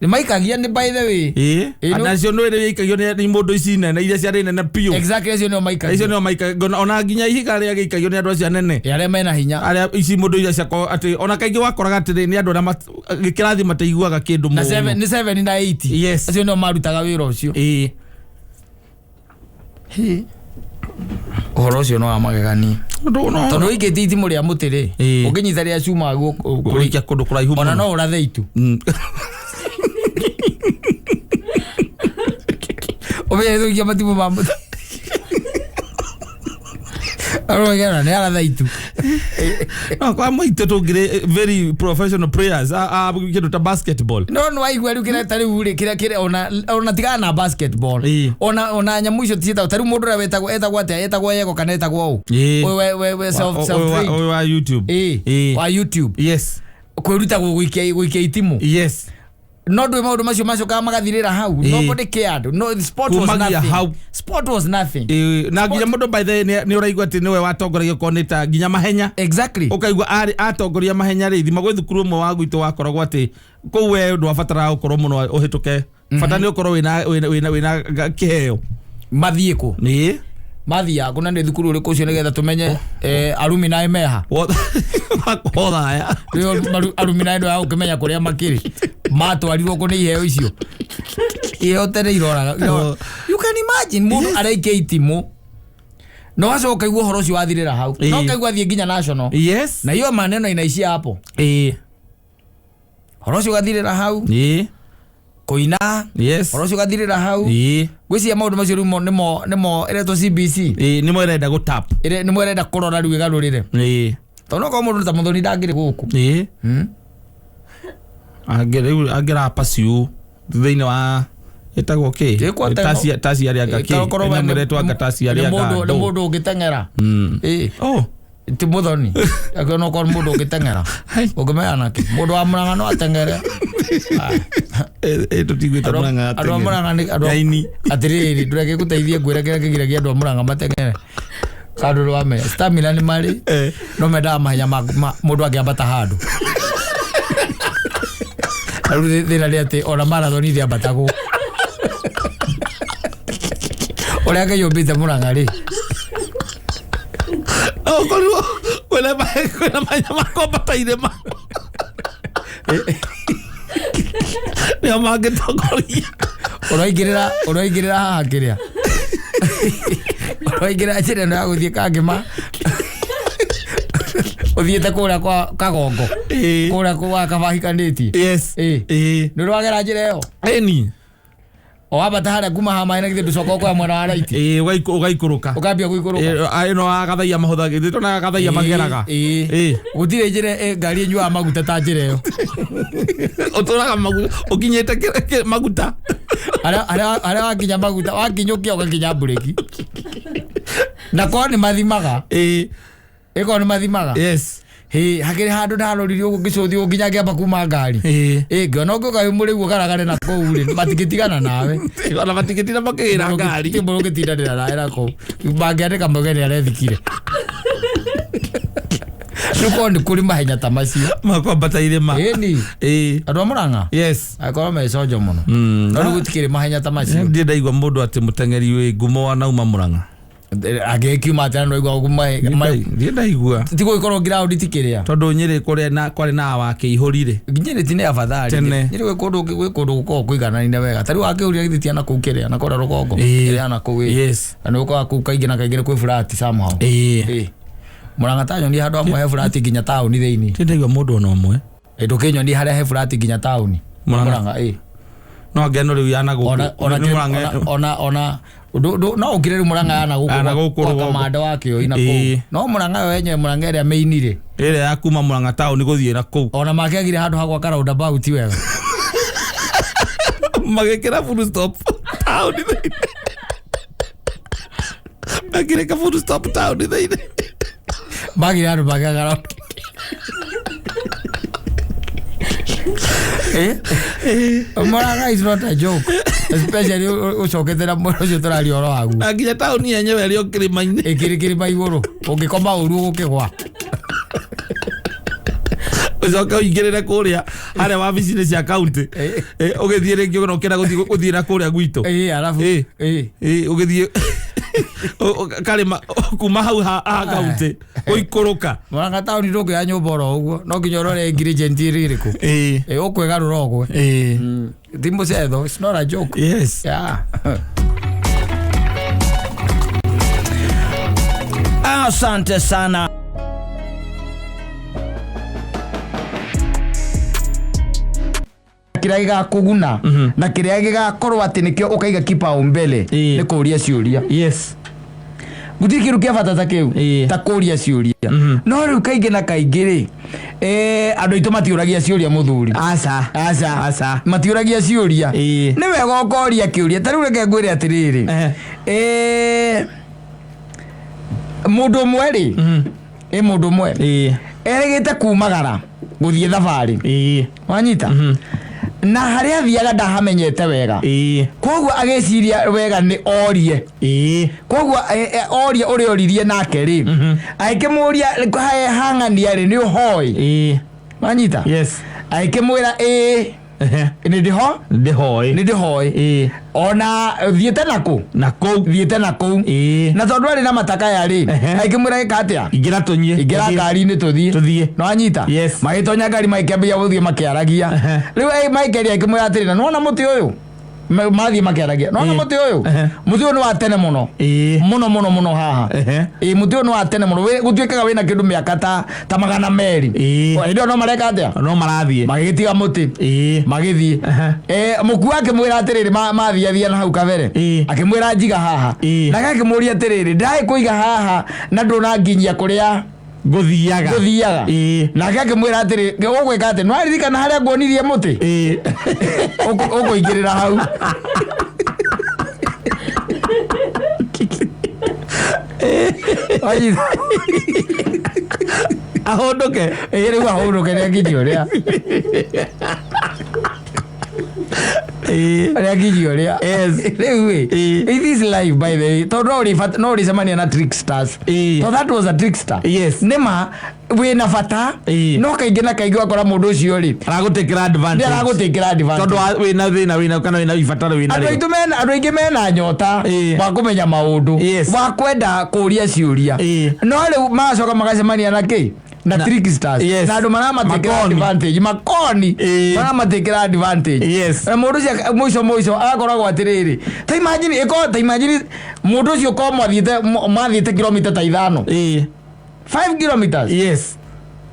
Nĩ maikagia nĩ by the way. Ĩĩ. Ĩĩ, no- Nacio nĩ rĩrĩa ikagio nĩ mũndũ ici nene iria ciarĩ nene biũ. Exactly, acio nĩo maikagia. Icio nĩo maikagio ona nginya ihiga rĩrĩa gĩikagio nĩ andũ acio anene. Ĩ, arĩa mena hinya. Arĩa ici mũndũ iria ciakorwo atĩ ona kaingĩ wakoraga atĩrĩ nĩ andũ arĩa gĩkĩrathi mataiguaga kĩndũ Na mũno. 7 nĩ 7 na 8. Yes. Acio nĩo marutaga wĩra ũcio. Ĩĩ. Ũhoro ũcio no wa magegania. Ũndũ no Tondũ ũikĩtie itimũ rĩa mũtĩ rĩ, Ĩĩ. ũngĩnyita rĩa cuma guoko kũrĩkia kũndũ kũraihu ona mũno. no ũrathe itu. Ũmenye gũikia matimũ ma mũtĩ. Arogera nĩ aratha itu. No, kwa maitũ tũngĩrĩ very professional players a kĩndũ ta basketball. No nĩ waigua rĩu kĩrĩa ta rĩu rĩ kĩrĩa kĩrĩa ona tigana na basketball. Ĩĩ. Ona nyamũ icio ciĩtagwo ta rĩu mũndũ ũrĩa wetagwo etagwo atĩa, etagwo Yego kana etagwo ũ? Ĩĩ. Ũyũ we self self trained. Ũyũ wa YouTube. Ĩĩ. Ĩĩ. Wa YouTube. Yes. Kwĩruta gũikia itimũ. Yes. No ndwĩ maũndũ macio macokaga magathirĩra hau. Ĩĩ. Nobody cared. No, sport was Kumagia nothing. hau. Sport was nothing. Ĩĩ, na nginya mũndũ by the way nĩ ũraigua atĩ nĩwe watongoragia okorwo nĩ ta nginya mahenya. Exactly. Ũkaigua arĩ atongoria mahenya rĩ thima gwĩ thukuru ũmwe wa gwitũ wakoragwo atĩ kũu we ndwabataraga gũkorwo mũno ũhĩtũke bata nĩ ũkorwo wĩna kĩheo. Mathiĩ kũ? Ĩĩ. Mathiaga kũ na nĩ thukuru ũrĩkũ ũcio nĩgetha tũmenye arumi naĩ meha. Wakothaya. Rĩu arumi naĩ ndwaga gũkĩmenya kũrĩa makĩrĩ. Matwarirwo kũ nĩ iheo icio. Iheo tene iroraga. You can imagine mũndũ araikia itimũ. No acoka igua ũhoro ũcio wathirĩra hau. Ĩĩ. No kaigua athiĩ nginya national. Yes. Na hiyo maneno inaishia hapo. Ĩĩ. Ũhoro ũcio ũgathirĩra hau. Ĩĩ. Kũina. Yes. Ũhoro ũcio ũgathirĩra hau. Ĩĩ. Ngwĩciria maũndũ macio rĩu nĩmo ĩretwo CBC. Ĩĩ nĩmo ĩrenda gũ tap. Ĩrĩa nĩmo ĩrenda kũrora rĩu ĩgarũrĩre. Ĩĩ. Tondũ okorwo mũndũ ta Mũthoni ndangĩrĩ gũkũ. Ĩĩ. Angĩ rĩu angĩra pursue thĩinĩ wa ĩtagwo kĩ? Ĩkwo ateng'o- Taci arĩa anga kĩ? Korwo Ĩno ĩretwo anga taci arĩa anga nĩ ndũ. mũndũ ũngĩteng'era. Ĩĩ. Oh. Ti Mũthoni. Angĩkorwo no korwo nĩ mũndũ ũngĩteng'era. Ũngĩmenya nakĩ? Mũndũ wa Mũrang'a no ateng'ere. Ĩ tũtiguĩte Mũrang'a Andũ a Mũrang'a nĩ andũ a- Nyaini. Atĩrĩrĩ, ndũreke ngũteithie ngwĩre kĩrĩa kĩgiragia andũ a Mũrang'a mateng'ere. Kandũ ndwamenya. Stamina nĩ marĩ. No mendaga mahenya ma mũndũ angĩambata handũ. Na rĩu thĩna nĩ atĩ ona marathon ndĩambatagwo. Ũrĩa Ngai ũmbĩte Mũrang'a rĩ. Okorirwo kwĩna mahenya makwambata irĩma. Nĩo mangĩtongoria. Ũraingĩrĩra haha kĩrĩa. Ũraingĩrĩra njĩra ĩno ya gũthiĩ Kangĩma. Ũthiĩte kũrĩa kwa Kagongo. Ĩĩ. Kũrĩa kwa Kabahikanĩtie. Yes. Ĩĩ. Ĩĩ. Nĩ ũrwagera njĩra ĩyo? Ĩni. O wambata harĩa kuma haha maĩ na githĩ ndũcoka ũkoya mwena wa raiti. Ĩĩ ũgaikũrũka. Ũkambia gũikũrũka. Ĩĩ ĩno agathaia mahũthagĩra tondũ agathaia mageraga. Ĩĩ. Ĩĩ. Gũtirĩ njĩra ngari ĩnyuaga maguta ta njĩra ĩyo. Ũtũraga maguta ũkinyĩte maguta. Harĩa wakinya maguta wakinyũkia ũgakinya mburĩki. Na korwo nĩ mathimaga. Ĩĩ. Ĩkorwo nĩ mathimaga. Yes. Hĩ, hakĩrĩ handũ ndarorire ũguo ngĩcũthia ũguo nginya ngĩamba kuma ngari. Ĩĩ. Ĩ, ngĩona ũngĩũka wĩ mũrĩu ũgaragare na kũu rĩ, matingĩtigana nawe. Ona matingĩtinda makĩgĩra ngari. Ti mũndũ ũngĩtindanĩra nawe na kũu. Mangĩandĩka mauge nĩ arethikire. Rĩu korwo nĩ kũrĩ mahenya ta macio. Makwambata irĩma. Ĩni. Ĩĩ. Andũ a Mũrang'a? Yes. Angĩkorwo meconjo mũno. No rĩu gũtikĩrĩ mahenya ta macio. Ndirĩ ndaigua mũndũ atĩ mũteng'eri wĩ ngumo wanauma Mũrang'a. Angĩkiuma atĩa na ndwaigua ũguo Ndirĩ ndaigua. ti gũgĩkorwo ground ti kĩrĩa. Tondũ Nyĩrĩ kũrĩa na kwarĩ na wakĩihũri rĩ. Nyĩrĩ ti nĩ afadhali. Tene. Nyĩrĩ gwĩ kũndũ gwĩ kũndũ gũkoragwo kũigananine wega. Ta rĩu wakĩũria githĩ ti na kũu kĩrĩa na kũrĩa rũgongo. Ĩĩ. Kĩrĩa na kũu ĩ. Yes. Na nĩ ũkoraga kũu kaingĩ na kaingĩ nĩ kwĩ flat somehow. Ĩĩ. Ĩĩ. Mũrang'a ta nyonie handũ hamwe he flat nginya taũni thĩinĩ. Ndirĩ ndaigua mũndũ ona ũmwe. Ĩ ndũkĩnyonie harĩa he flat nginya taũni. Mũrang'a. Mũrang'a ĩ. No ngeno rĩu yana gũkũ. Ona ona Nĩ Mũrang'a. ona no ũkire rĩu Mũrang'a yana gũkũ Yana gũkũ kwa rũgongo. kamanda wa kĩoi na kũu. Ĩĩ. No Mũrang'a yo yenyewe Mũrang'a ĩrĩa main rĩ. Ĩrĩa ya kuma Mũrang'a taũni gũthiĩ na kũu. Ona makĩagire handũ ha gwaka roundabout wega. Magĩkĩra full stop taũni thĩinĩ. Magĩrĩka full stop taũni thĩinĩ. Magire handũ magĩaka round. Eh? Murang'a is not a joke, especially ũcokete na mwena ũcio tũraria ũhoro waguo. Na nginya taũni yenyewe ĩrĩ o kĩrĩma-inĩ. Ĩkĩrĩ kĩrĩma igũrũ, ũngĩkoma ũru ũgũkĩgwa. Ũcoke ũingĩrĩre kũrĩa harĩa wabici-inĩ cia kaunti. Eh. Ũgĩthiĩ rĩngĩ ona ũkĩenda gũthiĩ na kũrĩa gwitũ. Ĩ, arabu Eh. ĩ. Ũgĩthiĩ karĩma kuma hau ha kaunti gũikũrũka. Murang'a taũni ndũngĩoya nyũmba oro ũguo, no nginya ũrore ingredient ĩrĩ ĩrĩkũ. Ĩ. Ĩ, ũkwĩgarũra ũgwe. Ĩ. Ti mũcetho, it's not a joke. Yes. Yeah. Asante sana. Kĩrĩa gĩgakũguna na kĩrĩa gĩgakorwo atĩ nĩkĩo ũkaiga kipaumbele Ĩĩ. nĩ kũũria ciũria. Yes. Gũtirĩ kĩndũ kĩa bata ta kĩu Ĩĩ. ta kũũria ciũria. No rĩu kaingĩ na kaingĩ rĩ, andũ aitũ matiũragia ciũria mũthuri. Aca. Aca. Aca. Matiũragia ciũria. Ĩĩ. Nĩ wega ũkoria kĩũria. Ta rĩu reke ngwĩre atĩrĩrĩ, mũndũ ũmwe rĩ, ĩ mũndũ ũmwe Ĩĩ. erĩgĩte kumagara gũthiĩ thabarĩ. Ĩĩ. Wanyita? Na harĩa athiaga ndahamenyete wega. Ĩĩ. Koguo agĩciria wega nĩ orie. Ĩĩ. Koguo oria ũrĩa oririe nake rĩ, agĩkĩmũria hang'ania rĩ, nĩ ũhoĩ? Ĩĩ. Wanyita? Yes. Agĩkĩmwĩra ĩĩ, nĩ ndĩho, Ndĩhoĩ. nĩ ndĩhoĩ. Ĩĩ. Ona thiĩte nakũ? Na kũu. Thiĩte na kũu. Ĩĩ. Na tondũ arĩ na matakaya rĩ, agĩkĩmwĩra gĩka atĩa? Ingĩra tũnyie. Ingĩra ngari-inĩ tũthiĩ. Tũthiĩ. Nĩwanyita? Yes. Magĩtonya ngari magĩkĩambia gũthiĩ makĩaragia. Rĩu Michael akĩmwĩra atĩrĩ, na nĩwona mũtĩ ũyũ? Mathiĩ makĩaragia. Nĩwona Ĩĩ. mũtĩ ũyũ? Mũtĩ ũyũ nĩ wa tene mũno. Ĩĩ. Mũno mũno mũno haha. Ehe. Ĩĩ, mũtĩ ũyũ nĩ wa tene mũno. Gũtuĩkaga wĩna kĩndũ mĩaka ta 200. Ĩĩ. Hĩndĩ ĩyo no mareka atĩa? No marathiĩ. Magĩgĩtiga mũtĩ. Ĩĩ. Magĩthiĩ. Mũkua akĩmwĩra atĩrĩrĩ, mathiathia na hau kabere. Ĩĩ. Akĩmwĩra njiga haha. Ĩĩ. Nake akĩmũria atĩrĩrĩ, ndagĩkũiga haha na ndũnanginyia kũrĩa Ngũthiaga. ngũthiaga. Ĩĩ. Nake akĩmwĩra atĩrĩ, ũgwĩka atĩ nĩwaririkana harĩa nguonirie mũtĩ? Ĩĩ. Ũkũingĩrĩra hau. Wanyita? Ahũndũke. Ĩĩ, rĩu ahũndũke nĩakinyia ũrĩa. Ĩĩ. Nĩakinyia ũrĩa. Yes. Rĩu ĩ, Ĩĩ. it is life by the way. Tondũ no ũrĩcemania na tricksters. Ĩĩ. So that was a trickster. Yes. Nĩma wĩna bata, Ĩĩ. no kaingĩ na kaingĩ ũgakora mũndũ ũcio rĩ, Aragũtĩkĩra advantage. nĩaragũtĩkĩra advantage. Tondũ wĩna thĩna wĩna kana wĩna ibataro wĩna Andũ rĩo. aitũ mena, andũ aingĩ mena nyota Ĩĩ. wa kũmenya maũndũ, Yes. wa kwenda kũria ciũria. Ĩĩ. No rĩu magacoka magacemania na kĩ? Na tricksters. Yes. Na andũ maramatakĩra Makoni. advantage. Makoni. Ĩĩ. Maramatakĩra advantage. Yes. Na mũndũ ũcio mũico mũico agakoragwo atĩrĩrĩ, ta imagine ĩko, ta imagine mũndũ ũcio ko mathiĩte kilomita ta 5. Ĩĩ. 5 kilometers. Yes.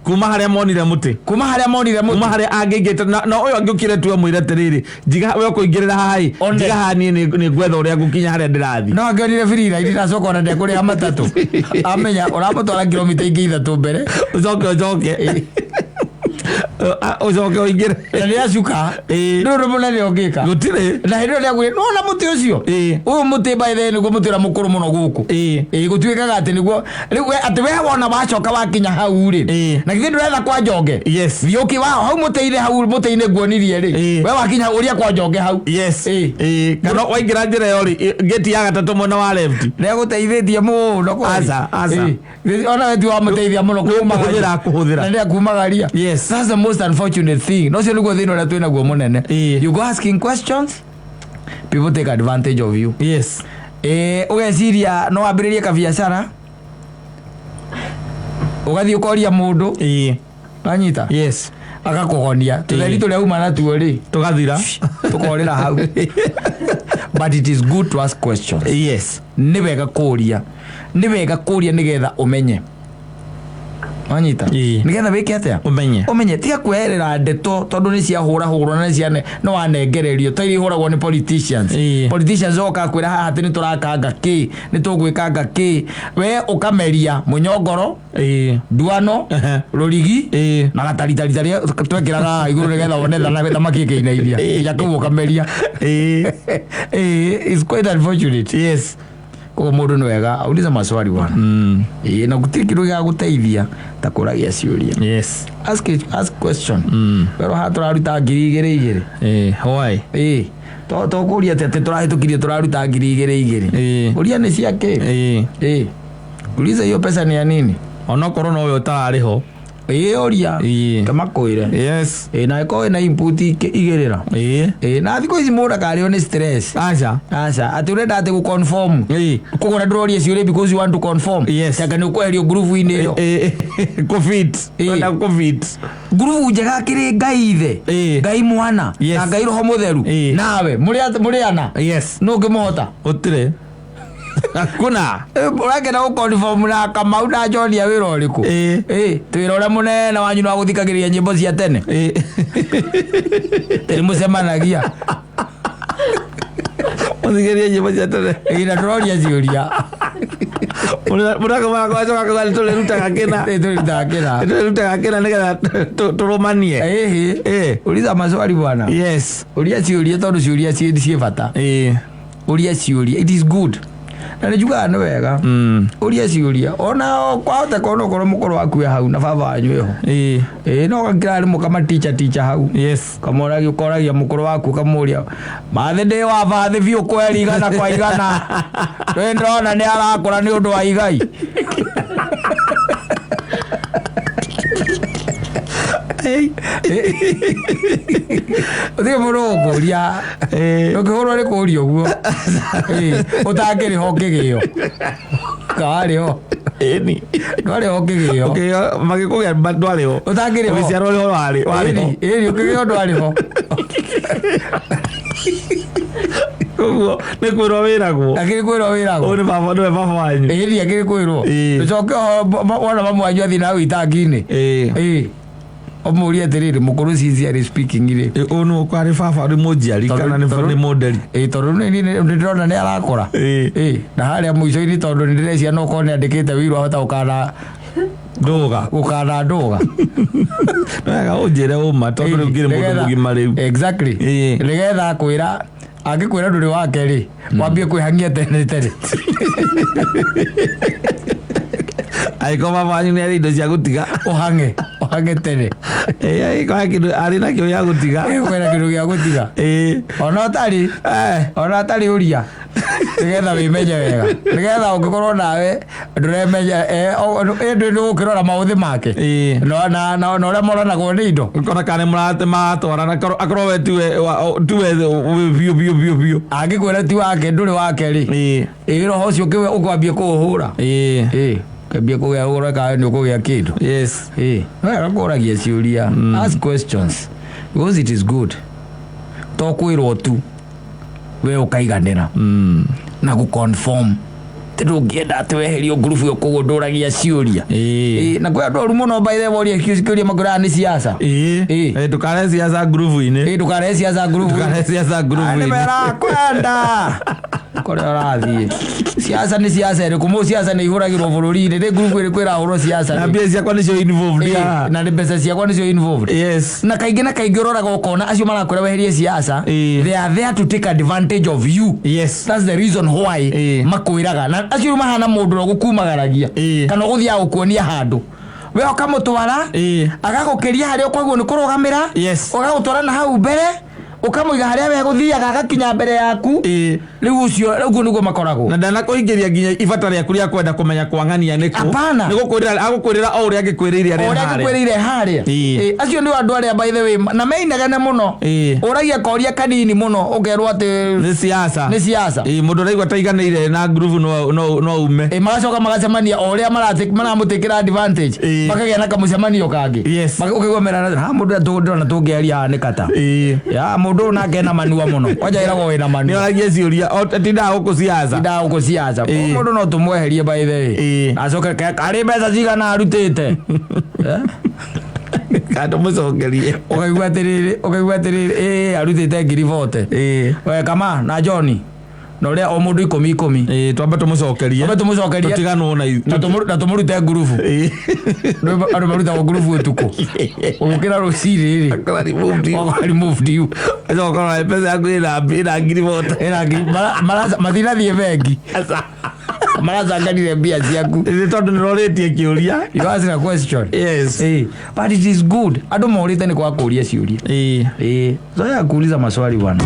Kuma harĩa monire mũtĩ. Kuma harĩa monire mũtĩ. Kuma harĩa angĩingĩte na ũyũ angĩũkire tu amwĩre atĩrĩrĩ, njiga we ũkũingĩrĩra haha ĩ, One. njiga haha niĩ nĩ ngwetha ũrĩa ngũkinya harĩa ndĩrathiĩ. No angĩonire free ride ndacoka ona ndekũrĩha matatũ. Amenya ũramũtwara kilomita ingĩ 3 mbere. Ũcoke ũcoke. Ũcoke ũingĩre. Na nĩ acuka. Ĩĩ. Nĩ ũndũ mũnene ũngĩka. Gũtirĩ. Na hĩndĩ ĩyo nĩakwĩra, nĩwona mũtĩ ũcio? Ĩĩ. Ũyũ mũtĩ by the way nĩguo mũtĩ ũrĩa mũkũrũ mũno gũkũ. Ĩĩ. Ĩĩ, gũtuĩkaga atĩ nĩguo rĩu we atĩ we wona wacoka wakinya hau rĩ. Ĩĩ. Na githĩ ndũretha kwa Njonge? Yes. Thiĩ ũkĩ wa hau mũtĩ-inĩ, hau mũtĩ-inĩ nguonirie rĩ. Ĩĩ. We wakinya hau ũria kwa Njonge hau. Yes. Ĩĩ. Ĩĩ. Kana waingĩra njĩra ĩyo rĩ, gate ya gatatũ mwena wa left. Nĩagũteithĩtie mũno kweli. Aca, aca. Ĩĩ. Ona we ti wamũteithia mũno Kũhũthĩra, kũhũthĩra. Na nĩakumagaria. Yes. That's the most unfortunate thing. No ũcio nĩguo thĩna ũrĩa twĩnaguo mũnene. Ĩĩ. You go asking questions, people take advantage of you. Yes. Ũgeciria no wambĩrĩrie kabiacara, ũgathiĩ ũkoria mũndũ. Ĩĩ. Wanyita? Yes. Agakũhonia. Tũtheri Ĩĩ. tũrĩa uma natuo rĩ, Tũgathira. tũkorĩra hau. But it is good to ask questions. Yes. Nĩ wega kũria. Nĩ wega kũria nĩgetha ũmenye. Wanyita? Ĩĩ. Nĩgetha wĩke atĩa? Ũmenye. Ũmenye, tiga kweherera ndeto tondũ nĩ ciahũrahũrwo na nĩ wanengererio ta iria ihũragwo nĩ politicians. Ĩĩ. Politicians oka kwĩra haha atĩ nĩ tũrakanga kĩ, nĩ tũgwĩkanga kĩ. We ũkameria mũnyongoro, Ĩĩ. nduano, Ehe. rũrigi, Ĩĩ. na gataritari karĩa twekĩraga haha igũrũ nĩgetha wone thamaki ĩkĩinainia. Ĩĩ. Nginya kũu ũkameria. Ĩĩ. Ĩĩ, it's quite unfortunate. Yes. Koguo mũndũ nĩ wega auliza maswali bwana. Ĩĩ, na gũtirĩ kĩndũ gĩa gũteithia ta kũragia ciũria. Yes. Ask question. Werwo haha tũraruta 2,000 igĩrĩ. Why? Ĩĩ, to kũria atĩ tũrahĩtũkirie tũraruta 2,000 igĩrĩ. Ũria nĩ ciake. Ĩĩ, uliza hiyo pesa ni ya nini. Onokorwo nowe ũtararĩ ho. Ĩĩ, ũria. Kamakwĩre. Ĩĩ, na ĩkorwo ĩna input igĩrĩra. Ĩĩ, na thikũ ici mũndũ akarĩo nĩ stress. Aca. Aca atĩ ũrenda atĩ gũconform. Kũgũra ndũroria ciũria because you want to conform. Anga nĩ ũkweherio ngurubu-inĩ ĩyo. Kũfit. Ũrenda kũfit. Ngurubu njega kĩrĩ Ngai ithe, Ngai mwana, na Ngai roho mũtheru. Nawe mũrĩ ana. Nũ ũngĩmũhota? Gũtirĩ, hakuna. Ũrakena gũconform na Kamau na John ya wĩra ũrĩkũ? Ĩĩ, twĩra ũrĩa mũnene wanyu nĩ wa gũthikagĩrĩria nyĩmbo cia tene. Nĩ mũcemanagia. Mũthikĩrie nyĩmbo cia tene. Ĩĩ, na tũroria ciũria. Mũrakomaga kwacoka kuga tũrĩrutaga kĩna. Ĩĩ, tũrĩrutaga kĩna. Tũrĩrutaga kĩna nĩgetha tũrũmanie. Ĩhĩ. Uliza maswali bwana. Ũria ciũria tondũ ciũria ciĩ bata. Ũria ciũria, it is good, na nĩ njugaga nĩ wega ũria ciũria ona kwahoteka ona ũkorwo mũkũrũ waku e hau na baba wanyu ĩho. Ĩĩ, no gakĩrarĩ mũkamaticha ticha hau. Kamoragia, ũkoragia mũkũrũ waku, ũkamũria mathĩ ndĩ wa bathĩ biũ kweri 100%, rĩ ndĩrona nĩ arakũra nĩ ũndũ wa igai. Ũtirĩ mũndũ ũkũria ũkĩhũrwo nĩ kũria ũguo. Ĩĩ, ũtangĩrĩha ũkĩgĩo kawarĩ ho. Ĩni. Ndwarĩ ho ũkĩgĩo. Ũkĩgĩo magĩkũgĩa ndwarĩ ho. Ũtangĩrĩ ho. Ũgĩciarwo rĩ ho warĩ ho. Ĩni, ũkĩgĩo ndwarĩ ho. Koguo nĩ kwĩrwo wĩragwo. Akĩrĩ kwĩrwo wĩragwo. Ũyũ nĩ baba, nĩwe baba wanyu. Ĩni, akĩrĩ kwĩrwo. Ũcoke wona mamu wanyu athiĩ na hau itangi-inĩ. Ĩĩ, ũmũrie atĩrĩrĩ, mũkũrũ, sincerely speaking rĩ, Ũyũ nĩ ũkwarĩ baba, nĩ mũnjiari kana nĩ mũnderi? Ĩĩ, tondũ nĩ ndĩrona nĩ arakũra. Ĩĩ, na harĩa mũico-inĩ tondũ nĩ ndĩrecia no korwo nĩ andĩkĩte wĩirwo ahota gũkana Ndũga. Gũkana ndũga. Nĩ wega ũnjĩre ũma tondũ rĩu ngĩrĩ mũndũ mũgima rĩu. Exactly. Nĩgetha akwĩra, angĩkwĩra ndũrĩ wake rĩ, wambie kwĩhangia tene tene. Angĩkorwo baba wanyu nĩ arĩ indo cia gũtiga. Ũhang'e tene. Ĩĩ, angĩkorwo he kĩndũ arĩ nakĩo gĩa gũtiga. Kwĩna kĩndũ gĩa gũtiga. Ona ũtarĩ, ona ũtarĩ, ũria nĩgetha wĩmenye wega, nĩgetha ũngĩkorwo nawe ndũremenya ĩndĩ nĩ gũkĩrora maũthĩ make na ũrĩa moranagwo nĩ indo. Ũkona kana nĩ maratwarana, akorwo we tiwe biũ biũ biũ biũ. Angĩkwĩra ti wake, ndũrĩ wake rĩ, ĩ roho ũcio ũkwambie kũũhũra. Ĩĩ, ũkambia kũgĩa ũrore kana nĩ ũkũgĩa kĩndũ. Ĩĩ, no wega kũragia ciũria. Ask questions because it is good to kwĩrwo tu we ũkaiganĩra na gũ-conform tĩ ndũngĩenda atĩ weherio ngurubu ĩyo, koguo ndũragia ciũria. Ĩĩ, na kwĩ andũ oru mũno, by the way, woria kĩũria makwĩraga nĩ siasa. Ĩĩ, ndũkarehe siasa ngurubu-inĩ. Ĩĩ, ndũkarehe siasa ngurubu. Ndũkarehe siasa Nĩ ngurubu-inĩ. merakwenda kũrĩa ũrathiĩ siasa nĩ siasa ĩrĩkũ? Mũ siasa nĩ ihũragĩrwo bũrũri-inĩ, nĩ ngurubu ĩrĩkũ ĩrahũrwo siasa Na rĩ? mbia ciakwa nĩcio involved Ĩĩ, haha. na nĩ mbeca ciakwa nĩcio involved. Na kaingĩ na kaingĩ ũroraga ũkona acio marakwĩra weherie siasa, they are there to take advantage of you. That's the reason why makwĩraga. Na acio rĩu mahana mũndũ ũrĩa ũgũkumagaragia kana ũgũthiaga gũkuonia handũ we ũkamũtwara, agagũkĩria harĩa ũkwagwo nĩ kũrũgamĩra, ũgagũtwara na hau mbere, ũkamũiga harĩa we gũthiaga agakinya mbere yaku. Rĩu ũcio ũguo nĩguo makoragwo. Na ndanakũingĩria nginya ibata rĩaku rĩa kwenda kũmenya kwang'ania nĩkũ. Hapana. Nĩ gũkwĩrĩra agũkwĩrĩra o ũrĩa angĩkwĩrĩire o arĩ ũrĩa harĩa. angĩkwĩrĩire harĩa. Ĩĩ, acio nĩ andũ arĩa, by the way, na meinegene mũno. Ũragia koria kanini mũno ũkerwo atĩ nĩ siasa. Nĩ siasa. Ĩĩ, mũndũ ũraigua taiganĩire na ngurubu no ume. Ĩ, magacoka magacemania o ũrĩa maramũtĩkĩra advantage. Makagĩa na kamũcemanio kangĩ. Ũkaigua merana ha mũndũ ũrĩa ndĩrona tũngĩaria haha nĩ kata ya mũndũ ũyũ nake ena manua mũno, kwanja ĩragwo wĩna Nĩ manua. oragie ciũria tindaga gũkũ siasa. Tindaga gũkũ siasa. Mũndũ no tũmweherie, by the way. Acoke karĩ mbeca cigana arutĩte? Eh? Kana tũmũcokerie. Ũkaigua atĩrĩrĩ, ĩĩ, arutĩte 40,000. We kama na John na ũrĩa o mũndũ ikũmi ikũmi. Ĩĩ, twambe tũmũcokerie. Twambe tũmũcokerie. Tũtiganwo na Na tũmũrute ngurubu. Andũ marutagwo ngurubu ũtukũ, ũgũkĩra rũcinĩ rĩ, Akora removed you. Wakora removed you. Acoka ũkora mbeca yaku ĩna 40,000. Ĩna ngiri matinathiĩ bengi. Aca. Maracanganire mbia ciaku. Nĩ tondũ nĩ rorĩtie kĩũria. You ask a question. Yes. But it is good andũ morĩte nĩ kwa kũria ciũria. Ĩĩ. Zoea kuuliza maswali bwana.